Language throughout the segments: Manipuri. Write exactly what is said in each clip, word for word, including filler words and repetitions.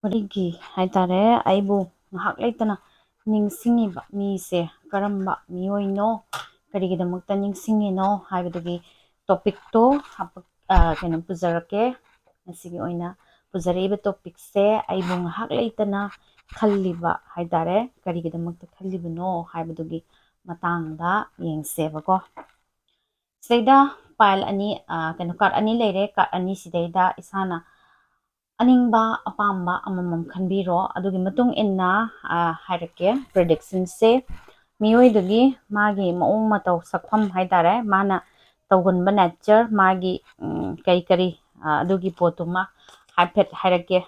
ꯋꯥꯔꯤꯒꯤ ꯍꯥꯏꯇꯥꯔꯦ, ꯑꯩꯕꯨ ꯉꯥꯏꯍꯥꯛ ꯂꯩꯇꯅ ꯅꯤꯡꯁꯤꯡꯉꯤꯕ ꯃꯤꯁꯦ ꯀꯔꯝꯕ ꯃꯤꯑꯣꯏꯅꯣ, ꯀꯔꯤꯒꯤꯗꯃꯛꯇ ꯅꯤꯡꯁꯤꯡꯉꯤꯅꯣ ꯍꯥꯏꯕꯗꯨꯒꯤ ꯇꯣꯄꯤꯛꯇꯣ ꯍꯥꯄꯛ- ꯑ, ꯀꯩꯅꯣ ꯄꯨꯖꯔꯛꯀꯦ꯫ ꯉꯁꯤꯒꯤ ꯑꯣꯏꯅ ꯄꯨꯖꯔꯛꯏꯕ ꯇꯣꯄꯤꯛꯁꯦ ꯑꯩꯕꯨ ꯉꯥꯏꯍꯥꯛ ꯂꯩꯇꯅ ꯈꯜꯂꯤꯕ ꯍꯥꯏꯇꯥꯔꯦ, ꯀꯔꯤꯒꯤꯗꯃꯛꯇ ꯈꯜꯂꯤꯕꯅꯣ ꯍꯥꯏꯕꯗꯨꯒꯤ ꯃꯇꯥꯡꯗ ꯌꯦꯡꯁꯦꯕꯀꯣ꯫ ꯁꯤꯗꯩꯗ ꯄꯥꯏꯜ ꯑꯅꯤ, ꯑ, ꯀꯩꯅꯣ, ꯀꯥꯔꯠ ꯑꯅꯤ ꯂꯩꯔꯦ꯫ ꯀꯥꯔꯠ ꯑꯅꯤꯁꯤꯗꯩꯗ ꯏꯁꯥꯅ ꯑꯅꯤꯡꯕ ꯑꯄꯥꯝꯕ ꯑꯃꯃꯝ ꯈꯟꯕꯤꯔꯣ꯫ ꯑꯗꯨꯒꯤ ꯃꯇꯨꯡ ꯏꯟꯅ, ꯑ, ꯍꯥꯏꯔꯛꯀꯦ ꯄ꯭ꯔꯤꯗꯤꯛꯁꯟꯁꯦ꯫ ꯃꯤꯑꯣꯏꯗꯨꯒꯤ ꯃꯥꯒꯤ ꯃꯑꯣꯡ ꯃꯇꯧ, ꯁꯛꯐꯝ ꯍꯥꯏꯇꯥꯔꯦ, ꯃꯥꯅ ꯇꯧꯒꯟꯕ ꯅꯦꯆꯔ, ꯃꯥꯒꯤ, ꯎꯝ, ꯀꯔꯤ ꯀꯔꯤ, ꯑ, ꯑꯗꯨꯒꯤ ꯄꯣꯠꯇꯨꯃ ꯍꯥꯏꯐꯦꯠ ꯍꯥꯏꯔꯛꯀꯦ꯫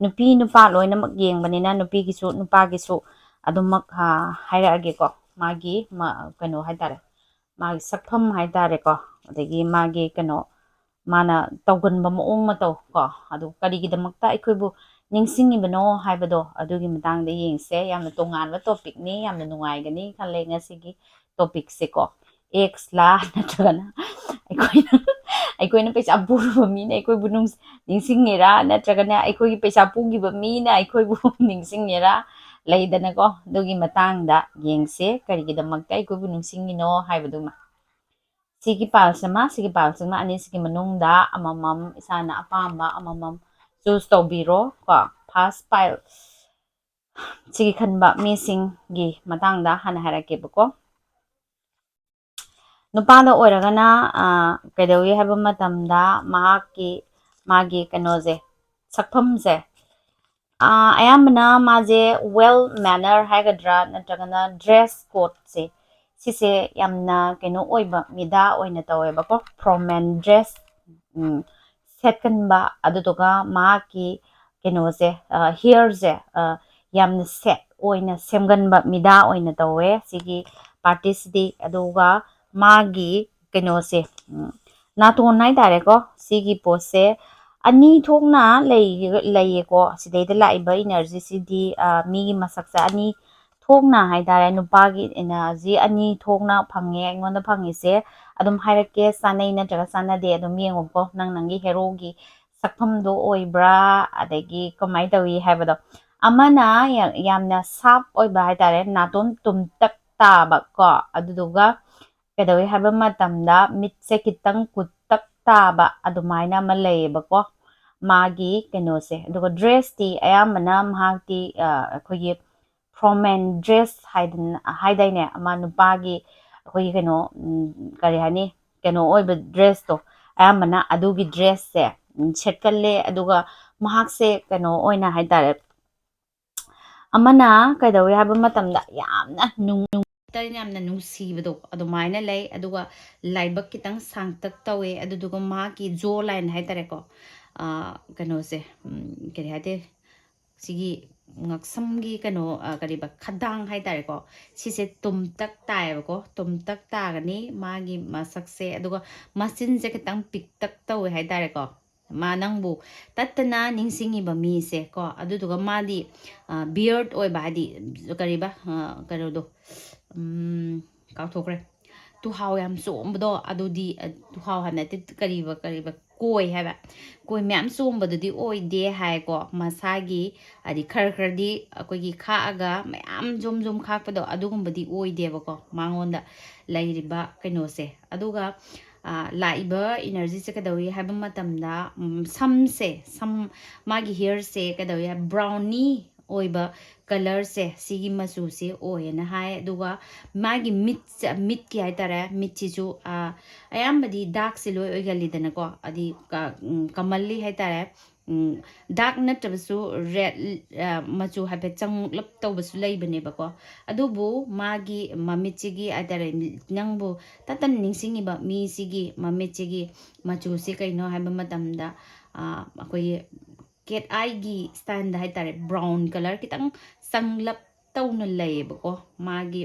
ꯅꯨꯄꯤ ꯅꯨꯄꯥ ꯂꯣꯏꯅꯃꯛ ꯌꯦꯡꯕꯅꯤꯅ ꯅꯨꯄꯤꯒꯤꯁꯨ ꯅꯨꯄꯥꯒꯤꯁꯨ ꯑꯗꯨꯃꯛ, ꯑ, ꯍꯥꯏꯔꯛꯑꯒꯦꯀꯣ꯫ ꯃꯥꯒꯤ ꯃ-, ꯀꯩꯅꯣ ꯍꯥꯏꯇꯥꯔꯦ, ꯃꯥꯒꯤ ꯁꯛꯐꯝ ꯍꯥꯏꯇꯥꯔꯦꯀꯣ, ꯑꯗꯒꯤ ꯃꯥꯒꯤ ꯀꯩꯅꯣ, ꯃꯥꯅ ꯇꯧꯒꯟꯕ ꯃꯑꯣꯡ ꯃꯇꯧ ꯀꯣ, ꯑꯗꯨ ꯀꯔꯤꯒꯤꯗꯃꯛꯇ ꯑꯩꯈꯣꯏꯕꯨ ꯅꯤꯡꯁꯤꯡꯉꯤꯕꯅꯣ ꯍꯥꯏꯕꯗꯣ, ꯑꯗꯨꯒꯤ ꯃꯇꯥꯡꯗ ꯌꯦꯡꯁꯦ꯫ ꯌꯥꯝꯅ ꯇꯣꯉꯥꯟꯕ ꯇꯣꯄꯤꯛꯅꯤ, ꯌꯥꯝꯅ ꯅꯨꯡꯉꯥꯏꯒꯅꯤ ꯈꯜꯂꯦ ꯉꯁꯤꯒꯤ ꯇꯣꯄꯤꯛꯁꯦꯀꯣ꯫ ꯑꯦꯛꯁꯂꯥ ꯅꯠꯇ꯭ꯔꯒꯅ ꯑꯩꯈꯣꯏꯅ, ꯑꯩꯈꯣꯏꯅ ꯄꯩꯁꯥ ꯄꯨꯔꯨꯕ ꯃꯤꯅ ꯑꯩꯈꯣꯏꯕꯨ ꯅꯨꯡꯁꯤ-, ꯅꯤꯡꯁꯤꯡꯉꯤꯔꯥ, ꯅꯠꯇ꯭ꯔꯒꯅ ꯑꯩꯈꯣꯏꯒꯤ ꯄꯩꯁꯥ ꯄꯨꯈꯤꯕ ꯃꯤꯅ ꯑꯩꯈꯣꯏꯕꯨ ꯅꯤꯡꯁꯤꯡꯉꯤꯔꯥ, ꯂꯩꯗꯅꯀꯣ꯫ ꯑꯗꯨꯒꯤ ꯃꯇꯥꯡꯗ ꯌꯦꯡꯁꯦ, ꯀꯔꯤꯒꯤꯗꯃꯛꯇ ꯑꯩꯈꯣꯏꯕꯨ ꯅꯤꯡꯁꯤꯡꯉꯤꯅꯣ ꯍꯥꯏꯕꯗꯨꯃ꯫ ꯁꯤꯒꯤ ꯄꯥꯏꯜꯁꯤꯃ, ꯁꯤꯒꯤ ꯄꯥꯏꯜꯁꯤꯃ ꯑꯅꯤꯁꯤꯒꯤ ꯃꯅꯨꯡꯗ ꯑꯃꯃꯝ, ꯏꯁꯥꯅ ꯑꯄꯥꯝꯕ ꯑꯃꯃꯝ ꯆꯨꯁ ꯇꯧꯕꯤꯔꯣ ꯀꯣ꯫ ꯐꯥꯔꯁ ꯄꯥꯏꯜ ꯁꯤꯒꯤ ꯈꯟꯕ ꯃꯤꯁꯤꯡꯒꯤ ꯃꯇꯥꯡꯗ ꯍꯥꯟꯅ ꯍꯥꯏꯔꯛꯀꯦꯕꯀꯣ꯫ ꯅꯨꯄꯥꯗ ꯑꯣꯏꯔꯒꯅ, ꯑ, ꯀꯩꯗꯧꯏ ꯍꯥꯏꯕ ꯃꯇꯝꯗ ꯃꯍꯥꯛꯀꯤ, ꯃꯥꯒꯤ ꯀꯩꯅꯣꯁꯦ, ꯁꯛꯐꯝꯁꯦ, ꯑ, ꯑꯌꯥꯝꯕꯅ ꯃꯥꯁꯦ ꯋꯦꯜ ꯃꯦꯅꯔ ꯍꯥꯏꯒꯗ꯭ꯔꯥ, ꯅꯠꯇ꯭ꯔꯒꯅ ꯗ꯭ꯔꯦꯁ ꯀꯣꯗꯁꯦ, ꯁꯤꯁꯦ ꯌꯥꯝꯅ ꯀꯩꯅꯣ ꯑꯣꯏꯕ ꯃꯤꯗꯥ ꯑꯣꯏꯅ ꯇꯧꯋꯦꯕꯀꯣ꯫ ꯐꯣꯔꯃꯦꯜ ꯗ꯭ꯔꯦꯁ, ꯎꯝ, ꯁꯦꯠꯀꯟꯕ, ꯑꯗꯨꯗꯨꯒ ꯃꯍꯥꯛꯀꯤ ꯀꯩꯅꯣꯁꯦ, ꯑ, ꯍꯤꯌꯔꯁꯦ, ꯑ, ꯌꯥꯝꯅ ꯁꯦꯠ ꯑꯣꯏꯅ ꯁꯦꯝꯒꯟꯕ ꯃꯤꯗꯥ ꯑꯣꯏꯅ ꯇꯧꯋꯦ ꯁꯤꯒꯤ ꯄꯥꯔꯇꯤꯁꯤꯗꯤ꯫ ꯑꯗꯨꯒ ꯃꯥꯒꯤ ꯀꯩꯅꯣꯁꯦ, ꯎꯝ, ꯅꯥꯇꯣꯟ ꯍꯥꯏꯇꯥꯔꯦꯀꯣ, ꯁꯤꯒꯤ ꯄꯣꯠꯁꯦ ꯑꯅꯤ ꯊꯣꯛꯅ ꯂꯩ-, ꯂꯩꯌꯦꯀꯣ꯫ ꯁꯤꯗꯩꯗ ꯂꯥꯛꯏꯕ ꯏꯅꯔꯖꯤꯁꯤꯗꯤ, ꯑ, ꯃꯤꯒꯤ ꯃꯁꯛꯁꯦ ꯑꯅꯤ ꯊꯣꯛꯅ ꯍꯥꯏꯇꯥꯔꯦ, ꯅꯨꯄꯥꯒꯤ ꯏꯅꯔꯖꯤ ꯑꯅꯤ ꯊꯣꯛꯅ ꯐꯪꯉꯦ ꯑꯩꯉꯣꯟꯗ ꯐꯪꯉꯤꯁꯦ꯫ ꯑꯗꯨꯝ ꯍꯥꯏꯔꯛꯀꯦ, ꯆꯥꯅꯩ ꯅꯠꯇ꯭ꯔꯒ ꯆꯥꯟꯅꯗꯦ ꯑꯗꯨꯝ ꯌꯦꯡꯉꯣꯀꯣ꯫ ꯅꯪ ꯅꯪꯒꯤ ꯍꯦꯔꯣꯒꯤ ꯁꯛꯐꯝꯗꯣ ꯑꯣꯏꯕ꯭ꯔꯥ, ꯑꯗꯒꯤ ꯀꯃꯥꯏꯅ ꯇꯧꯏ ꯍꯥꯏꯕꯗꯣ꯫ ꯑꯃꯅ ꯌꯥꯝꯅ ꯁꯥꯔꯞ ꯑꯣꯏꯕ ꯍꯥꯏꯇꯥꯔꯦ, ꯅꯥꯇꯣꯟ ꯇꯨꯝꯇꯛ ꯇꯥꯕ ꯀꯣ, ꯑꯗꯨꯗꯨꯒ ꯀꯩꯗꯧꯏ ꯍꯥꯏꯕ ꯃꯇꯝꯗ ꯃꯤꯠꯁꯦ ꯈꯤꯇꯪ ꯀꯨꯠꯇꯛ ꯇꯥꯕ ꯑꯗꯨꯃꯥꯏꯅ ꯑꯃ ꯂꯩꯌꯦꯕꯀꯣ, ꯃꯥꯒꯤ ꯀꯩꯅꯣꯁꯦ꯫ ꯑꯗꯨꯒ ꯗ꯭ꯔꯦꯁꯇꯤ ꯑꯌꯥꯝꯕꯅ ꯃꯍꯥꯛꯇꯤ ꯑꯩꯈꯣꯏꯒꯤ ꯐꯣꯔꯃꯦꯟ ꯗ꯭ꯔꯦꯁ ꯍꯥꯏꯗꯅ, ꯍꯥꯏꯗꯥꯏꯅꯦ, ꯑꯃ ꯅꯨꯄꯥꯒꯤ ꯑꯩꯈꯣꯏꯒꯤ ꯀꯩꯅꯣ, ꯀꯔꯤ ꯍꯥꯏꯅꯤ, ꯀꯩꯅꯣ ꯑꯣꯏꯕ ꯗ꯭ꯔꯦꯁꯇꯣ, ꯑꯌꯥꯝꯕꯅ ꯑꯗꯨꯒꯤ ꯗ꯭ꯔꯦꯁꯁꯦ ꯁꯦꯠꯀꯜꯂꯦ꯫ ꯑꯗꯨꯒ ꯃꯍꯥꯛꯁꯦ ꯀꯩꯅꯣ ꯑꯣꯏꯅ ꯍꯥꯏꯇꯥꯔꯦ, ꯑꯃꯅ ꯀꯩꯗꯧꯏ ꯍꯥꯏꯕ ꯃꯇꯝꯗ ꯌꯥꯝꯅ ꯅꯨꯡ ꯌꯥꯝꯅ ꯅꯨꯡꯁꯤꯕꯗꯣ ꯑꯗꯨꯃꯥꯏꯅ ꯂꯩ꯫ ꯑꯗꯨꯒ ꯂꯥꯏꯕꯛ ꯈꯤꯇꯪ ꯁꯥꯡꯇꯛ ꯇꯧꯋꯦ꯫ ꯑꯗꯨꯗꯨꯒ ꯃꯍꯥꯛꯀꯤ ꯖꯣ ꯂꯥꯏꯟ ꯍꯥꯏꯇꯥꯔꯦꯀꯣ, ꯀꯩꯅꯣꯁꯦ, ꯀꯔꯤ ꯍꯥꯏꯗꯦ, ꯁꯤꯒꯤ ꯉꯛꯁꯝꯒꯤ ꯀꯩꯅꯣ, ꯀꯔꯤꯕ, ꯈꯗꯥꯡ ꯍꯥꯏꯇꯥꯔꯦꯀꯣ, ꯁꯤꯁꯦ ꯇꯨꯝꯇꯛ ꯇꯥꯏꯌꯦꯕꯀꯣ, ꯇꯨꯝꯇꯛ ꯇꯥꯒꯅꯤ ꯃꯥꯒꯤ ꯃꯁꯛꯁꯦ꯫ ꯑꯗꯨꯒ ꯃꯆꯤꯟꯁꯦ ꯈꯤꯇꯪ ꯄꯤꯛꯇꯛ ꯇꯧꯋꯦ ꯍꯥꯏꯇꯥꯔꯦꯀꯣ꯫ ꯃꯥ ꯅꯪꯕꯨ ꯇꯠꯇꯅ ꯅꯤꯡꯁꯤꯡꯉꯤꯕ ꯃꯤꯁꯦ ꯀꯣ꯫ ꯑꯗꯨꯗꯨꯒ ꯃꯥꯗꯤ ꯕꯤꯌꯔꯠ ꯑꯣꯏꯕ, ꯍꯥꯏꯗꯤ ꯀꯔꯤꯕ, ꯀꯩꯅꯣꯗꯣ, ꯀꯥꯎꯊꯣꯛꯈ꯭ꯔꯦ꯫ ꯇꯨꯍꯥꯎ ꯌꯥꯝ ꯆꯣꯝꯕꯗꯣ, ꯑꯗꯨꯗꯤ, ꯇꯨꯍꯥꯎ ꯍꯥꯏꯕ ꯅꯠꯇꯦ, ꯀꯔꯤꯕ, ꯀꯔꯤꯕ, ꯀꯣꯏ ꯍꯥꯏꯕ, ꯀꯣꯏ ꯃꯌꯥꯝ ꯆꯣꯝꯕꯗꯨꯗꯤ ꯑꯣꯏꯗꯦ ꯍꯥꯏꯀꯣ꯫ ꯃꯁꯥꯒꯤ, ꯍꯥꯏꯗꯤ ꯈꯔ ꯈꯔꯗꯤ ꯑꯩꯈꯣꯏꯒꯤ ꯈꯥꯛꯑꯒ ꯃꯌꯥꯝ ꯖꯣꯝ ꯖꯣꯝ ꯈꯥꯛꯄꯗꯣ, ꯑꯗꯨꯒꯨꯝꯕꯗꯤ ꯑꯣꯏꯗꯦꯕꯀꯣ ꯃꯉꯣꯟꯗ ꯂꯩꯔꯤꯕ ꯀꯩꯅꯣꯁꯦ꯫ ꯑꯗꯨꯒ ꯂꯥꯛꯏꯕ ꯏꯅꯔꯖꯤꯁꯦ ꯀꯩꯗꯧꯏ ꯍꯥꯏꯕ ꯃꯇꯝꯗ, ꯁꯝꯁꯦ, ꯁꯝ, ꯃꯥꯒꯤ ꯍꯤꯌꯔꯁꯦ ꯀꯩꯗꯧꯏ ꯍꯥꯏ, ꯕ꯭ꯔꯥꯎꯅꯤ ꯑꯣꯏꯕ ꯀꯂꯔꯁꯦ, ꯁꯤꯒꯤ ꯃꯆꯨꯁꯦ ꯑꯣꯏꯌꯦꯅ ꯍꯥꯏ꯫ ꯑꯗꯨꯒ ꯃꯥꯒꯤ ꯃꯤꯠꯁꯦ, ꯃꯤꯠꯀꯤ ꯍꯥꯏꯇꯥꯔꯦ, ꯃꯤꯠꯁꯤꯁꯨ ꯑꯌꯥꯝꯕꯗꯤ ꯗꯥꯛꯁꯦ ꯂꯣꯏ ꯑꯣꯏꯒꯜꯂꯤꯗꯅꯀꯣ, ꯑꯗꯤ ꯀꯃꯜꯂꯤ ꯍꯥꯏꯇꯥꯔꯦ꯫ ꯗꯥꯛ ꯅꯠꯇ꯭ꯔꯕꯁꯨ ꯔꯦꯠ ꯃꯆꯨ ꯍꯥꯏꯐꯦꯠ ꯆꯪꯂꯞ ꯇꯧꯕꯁꯨ ꯂꯩꯕꯅꯦꯕꯀꯣ꯫ ꯑꯗꯨꯕꯨ ꯃꯥꯒꯤ ꯃꯃꯤꯠꯁꯤꯒꯤ ꯍꯥꯏꯇꯥꯔꯦ, ꯅꯪꯕꯨ ꯇꯠꯇꯅ ꯅꯤꯡꯁꯤꯡꯉꯤꯕ ꯃꯤꯁꯤꯒꯤ ꯃꯃꯤꯠꯁꯤꯒꯤ ꯃꯆꯨꯁꯤ ꯀꯩꯅꯣ ꯍꯥꯏꯕ ꯃꯇꯝꯗ, ꯑꯩꯈꯣꯏꯒꯤ ꯀꯦꯠ ꯑꯥꯏꯒꯤ ꯁ꯭ꯇꯥꯏꯜꯗ ꯍꯥꯏꯇꯥꯔꯦ, ꯕ꯭ꯔꯥꯎꯟ ꯀꯂꯔ ꯈꯤꯇꯪ ꯆꯪꯂꯞ ꯇꯧꯅ ꯂꯩꯌꯦꯕꯀꯣ ꯃꯥꯒꯤ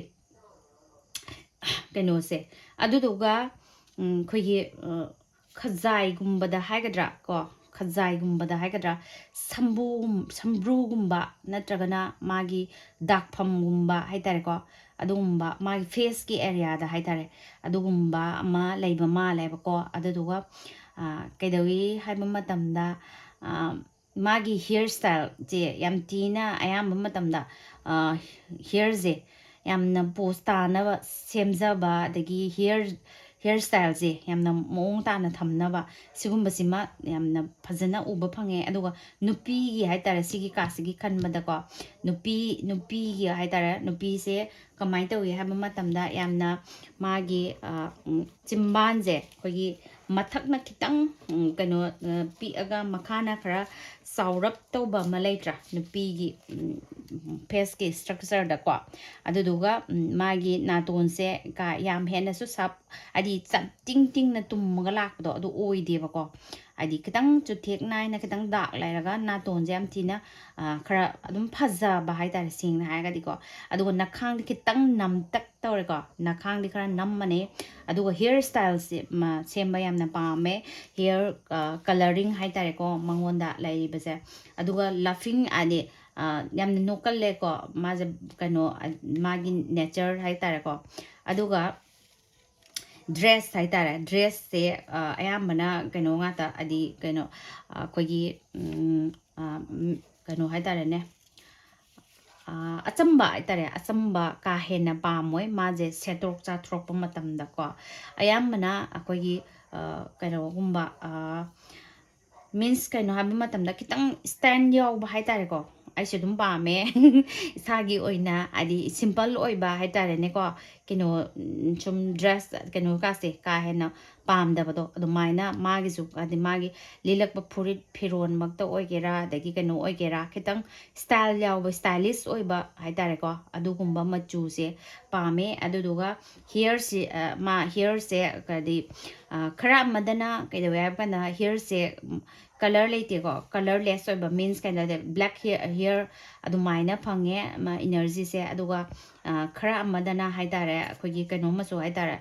ꯀꯩꯅꯣꯁꯦ꯫ ꯑꯗꯨꯗꯨꯒ ꯑꯩꯈꯣꯏꯒꯤ ꯈꯖꯥꯏꯒꯨꯝꯕꯗ ꯍꯥꯏꯒꯗ꯭ꯔꯥ ꯀꯣ, ꯈꯖꯥꯏꯒꯨꯝꯕꯗ ꯍꯥꯏꯒꯗ꯭ꯔꯥ, ꯁꯝꯕꯨ, ꯁꯝꯕ꯭ꯔꯨꯒꯨꯝꯕ ꯅꯠꯇ꯭ꯔꯒꯅ ꯃꯥꯒꯤ ꯗꯥꯛꯐꯝꯒꯨꯝꯕ ꯍꯥꯏꯇꯥꯔꯦꯀꯣ, ꯑꯗꯨꯒꯨꯝꯕ ꯃꯥꯒꯤ ꯐꯦꯁꯀꯤ ꯑꯦꯔꯤꯌꯥꯗ ꯍꯥꯏꯇꯥꯔꯦ, ꯑꯗꯨꯒꯨꯝꯕ ꯑꯃ ꯂꯩꯕ ꯃꯥꯜꯂꯦꯕꯀꯣ꯫ ꯑꯗꯨꯗꯨꯒ ꯀꯩꯗꯧꯏ ꯍꯥꯏꯕ ꯃꯇꯝꯗ, ꯃꯥꯒꯤ ꯍꯤꯌꯔ ꯁ꯭ꯇꯥꯏꯜꯁꯦ ꯌꯥꯝ ꯊꯤꯅ ꯑꯌꯥꯝꯕ ꯃꯇꯝꯗ ꯍꯤꯌꯔꯁꯦ ꯌꯥꯝꯅ ꯄꯣꯁ ꯇꯥꯅꯕ ꯁꯦꯝꯖꯕ, ꯑꯗꯒꯤ ꯍꯤꯌꯔ ꯍꯤꯌꯔ ꯁ꯭ꯇꯥꯏꯜꯁꯦ ꯌꯥꯝꯅ ꯃꯑꯣꯡ ꯇꯥꯅ ꯊꯝꯅꯕ, ꯁꯤꯒꯨꯝꯕꯁꯤꯃ ꯌꯥꯝꯅ ꯐꯖꯅ ꯎꯕ ꯐꯪꯉꯦ꯫ ꯑꯗꯨꯒ ꯅꯨꯄꯤꯒꯤ ꯍꯥꯏꯇꯥꯔꯦ, ꯁꯤꯒꯤ ꯀꯥꯁꯤꯒꯤ ꯈꯟꯕꯗꯀꯣ, ꯅꯨꯄꯤ ꯅꯨꯄꯤꯒꯤ ꯍꯥꯏꯇꯥꯔꯦ, ꯅꯨꯄꯤꯁꯦ ꯀꯃꯥꯏꯅ ꯇꯧꯏ ꯍꯥꯏꯕ ꯃꯇꯝꯗ, ꯌꯥꯝꯅ ꯃꯥꯒꯤ ꯆꯤꯝꯕꯥꯟꯁꯦ ꯑꯩꯈꯣꯏꯒꯤ ꯃꯊꯛꯅ ꯈꯤꯇꯪ ꯀꯩꯅꯣ ꯄꯤꯛꯑꯒ ꯃꯈꯥꯅ ꯈꯔ ꯆꯥꯎꯔꯞ ꯇꯧꯕ ꯑꯃ ꯂꯩꯇ꯭ꯔꯥ, ꯅꯨꯄꯤꯒꯤ ꯐꯦꯁꯀꯤ ꯁ꯭ꯇ꯭ꯔꯛꯆꯔꯗꯀꯣ꯫ ꯑꯗꯨꯗꯨꯒ ꯃꯥꯒꯤ ꯅꯥꯇꯣꯟꯁꯦ ꯀꯥ ꯌꯥꯝ ꯍꯦꯟꯅꯁꯨ ꯁꯥꯞ, ꯍꯥꯏꯗꯤ ꯆꯞ ꯇꯤꯡ ꯇꯤꯡꯅ ꯇꯨꯝꯃꯒ ꯂꯥꯛꯄꯗꯣ ꯑꯗꯨ ꯑꯣꯏꯗꯦꯕꯀꯣ꯫ ꯍꯥꯏꯗꯤ ꯈꯤꯇꯪ ꯆꯨꯊꯦꯛ ꯅꯥꯏꯅ ꯈꯤꯇꯪ ꯗꯥꯛ ꯂꯩꯔꯒ ꯅꯥꯇꯣꯟꯁꯦ ꯌꯥꯝ ꯊꯤꯅ ꯈꯔ ꯑꯗꯨꯝ ꯐꯖꯕ ꯍꯥꯏꯇꯥꯔꯦ, ꯁꯦꯡꯅ ꯍꯥꯏꯔꯒꯗꯤꯀꯣ꯫ ꯑꯗꯨꯒ ꯅꯈꯥꯡꯗꯤ ꯈꯤꯇꯪ ꯅꯝꯇꯛ ꯇꯧꯔꯦꯀꯣ, ꯅꯈꯥꯡꯗꯤ ꯈꯔ ꯅꯝꯃꯅꯤ꯫ ꯑꯗꯨꯒ ꯍꯤꯌꯔ ꯁ꯭ꯇꯥꯏꯜꯁꯦ ꯁꯦꯝꯕ ꯌꯥꯝꯅ ꯄꯥꯝꯃꯦ꯫ ꯍꯤꯌꯔ ꯀꯂꯔꯤꯡ ꯍꯥꯏꯇꯥꯔꯦꯀꯣ, ꯃꯉꯣꯟꯗ ꯂꯩꯔꯤꯕꯁꯦ꯫ ꯑꯗꯨꯒ ꯂꯥꯐꯤꯡ ꯍꯥꯏꯗꯤ ꯌꯥꯝꯅ ꯅꯣꯛꯀꯜꯂꯦꯀꯣ ꯃꯥꯁꯦ, ꯀꯩꯅꯣ, ꯃꯥꯒꯤ ꯅꯦꯆꯔ ꯍꯥꯏꯇꯥꯔꯦꯀꯣ꯫ ꯑꯗꯨꯒ ꯗ꯭ꯔꯦꯁ ꯍꯥꯏꯇꯥꯔꯦ, ꯗ꯭ꯔꯦꯁꯁꯦ ꯑꯌꯥꯝꯕꯅ ꯀꯩꯅꯣ ꯉꯥꯛꯇ, ꯍꯥꯏꯗꯤ ꯀꯩꯅꯣ, ꯑꯩꯈꯣꯏꯒꯤ ꯀꯩꯅꯣ ꯍꯥꯏꯇꯥꯔꯦꯅꯦ, ꯑꯆꯝꯕ ꯍꯥꯏꯇꯥꯔꯦ, ꯑꯆꯝꯕ ꯀꯥ ꯍꯦꯟꯅ ꯄꯥꯝꯃꯣꯏ ꯃꯥꯁꯦ ꯁꯦꯠꯇꯣꯔꯛ ꯆꯥꯊꯣꯔꯛꯄ ꯃꯇꯝꯗꯀꯣ꯫ ꯑꯌꯥꯝꯕꯅ ꯑꯩꯈꯣꯏꯒꯤ ꯀꯩꯅꯣꯒꯨꯝꯕ, ꯃꯤꯟꯁ ꯀꯩꯅꯣ ꯍꯥꯏꯕ ꯃꯇꯝꯗ ꯈꯤꯇꯪ ꯁ꯭ꯇꯥꯏꯜ ꯌꯥꯎꯕ ꯍꯥꯏꯇꯥꯔꯦꯀꯣ꯫ ꯑꯩꯁꯨ ꯑꯗꯨꯝ ꯄꯥꯝꯃꯦ ꯏꯁꯥꯒꯤ ꯑꯣꯏꯅ, ꯍꯥꯏꯗꯤ ꯁꯤꯝꯄꯜ ꯑꯣꯏꯕ ꯍꯥꯏꯇꯥꯔꯦꯅꯦꯀꯣ꯫ ꯀꯩꯅꯣ, ꯁꯨꯝ ꯗ꯭ꯔꯦꯁ ꯀꯩꯅꯣꯒꯥꯁꯦ ꯀꯥ ꯍꯦꯟꯅ ꯄꯥꯝꯗꯕꯗꯣ, ꯑꯗꯨꯃꯥꯏꯅ ꯃꯥꯒꯤꯁꯨ, ꯍꯥꯏꯗꯤ ꯃꯥꯒꯤ ꯂꯤꯠꯂꯛꯄ ꯐꯨꯔꯤꯠ ꯐꯤꯔꯣꯟꯃꯛꯇ ꯑꯣꯏꯒꯦꯔꯥ, ꯑꯗꯒꯤ ꯀꯩꯅꯣ ꯑꯣꯏꯒꯦꯔꯥ, ꯈꯤꯇꯪ ꯁ꯭ꯇꯥꯏꯜ ꯌꯥꯎꯕ, ꯁ꯭ꯇꯥꯏꯂꯤꯁ ꯑꯣꯏꯕ ꯍꯥꯏꯇꯥꯔꯦꯀꯣ, ꯑꯗꯨꯒꯨꯝꯕ ꯃꯆꯨꯁꯦ ꯄꯥꯝꯃꯦ꯫ ꯑꯗꯨꯗꯨꯒ ꯍꯤꯌꯔꯁꯤ, ꯃꯥ ꯍꯤꯌꯔꯁꯦ ꯀꯗꯤ, ꯈꯔ ꯑꯃꯗꯅ ꯀꯩꯗꯧꯋꯦ ꯍꯥꯏꯕ ꯀꯥꯟꯗ, ꯍꯤꯌꯔꯁꯦ ꯀꯂꯔ ꯂꯩꯇꯦꯀꯣ, ꯀꯂꯔꯂꯦꯁ ꯑꯣꯏꯕ, ꯃꯤꯟꯁ ꯀꯩꯅꯣꯗ ꯕ꯭ꯂꯦꯛ ꯍꯤꯌꯔ ꯑꯗꯨꯃꯥꯏꯅ ꯐꯪꯉꯦ ꯏꯅꯔꯖꯤꯁꯦ꯫ ꯑꯗꯨꯒ ꯈꯔ ꯑꯃꯗꯅ ꯍꯥꯏꯇꯥꯔꯦ, ꯑꯩꯈꯣꯏꯒꯤ ꯀꯩꯅꯣ ꯃꯆꯨ ꯍꯥꯏꯇꯥꯔꯦ,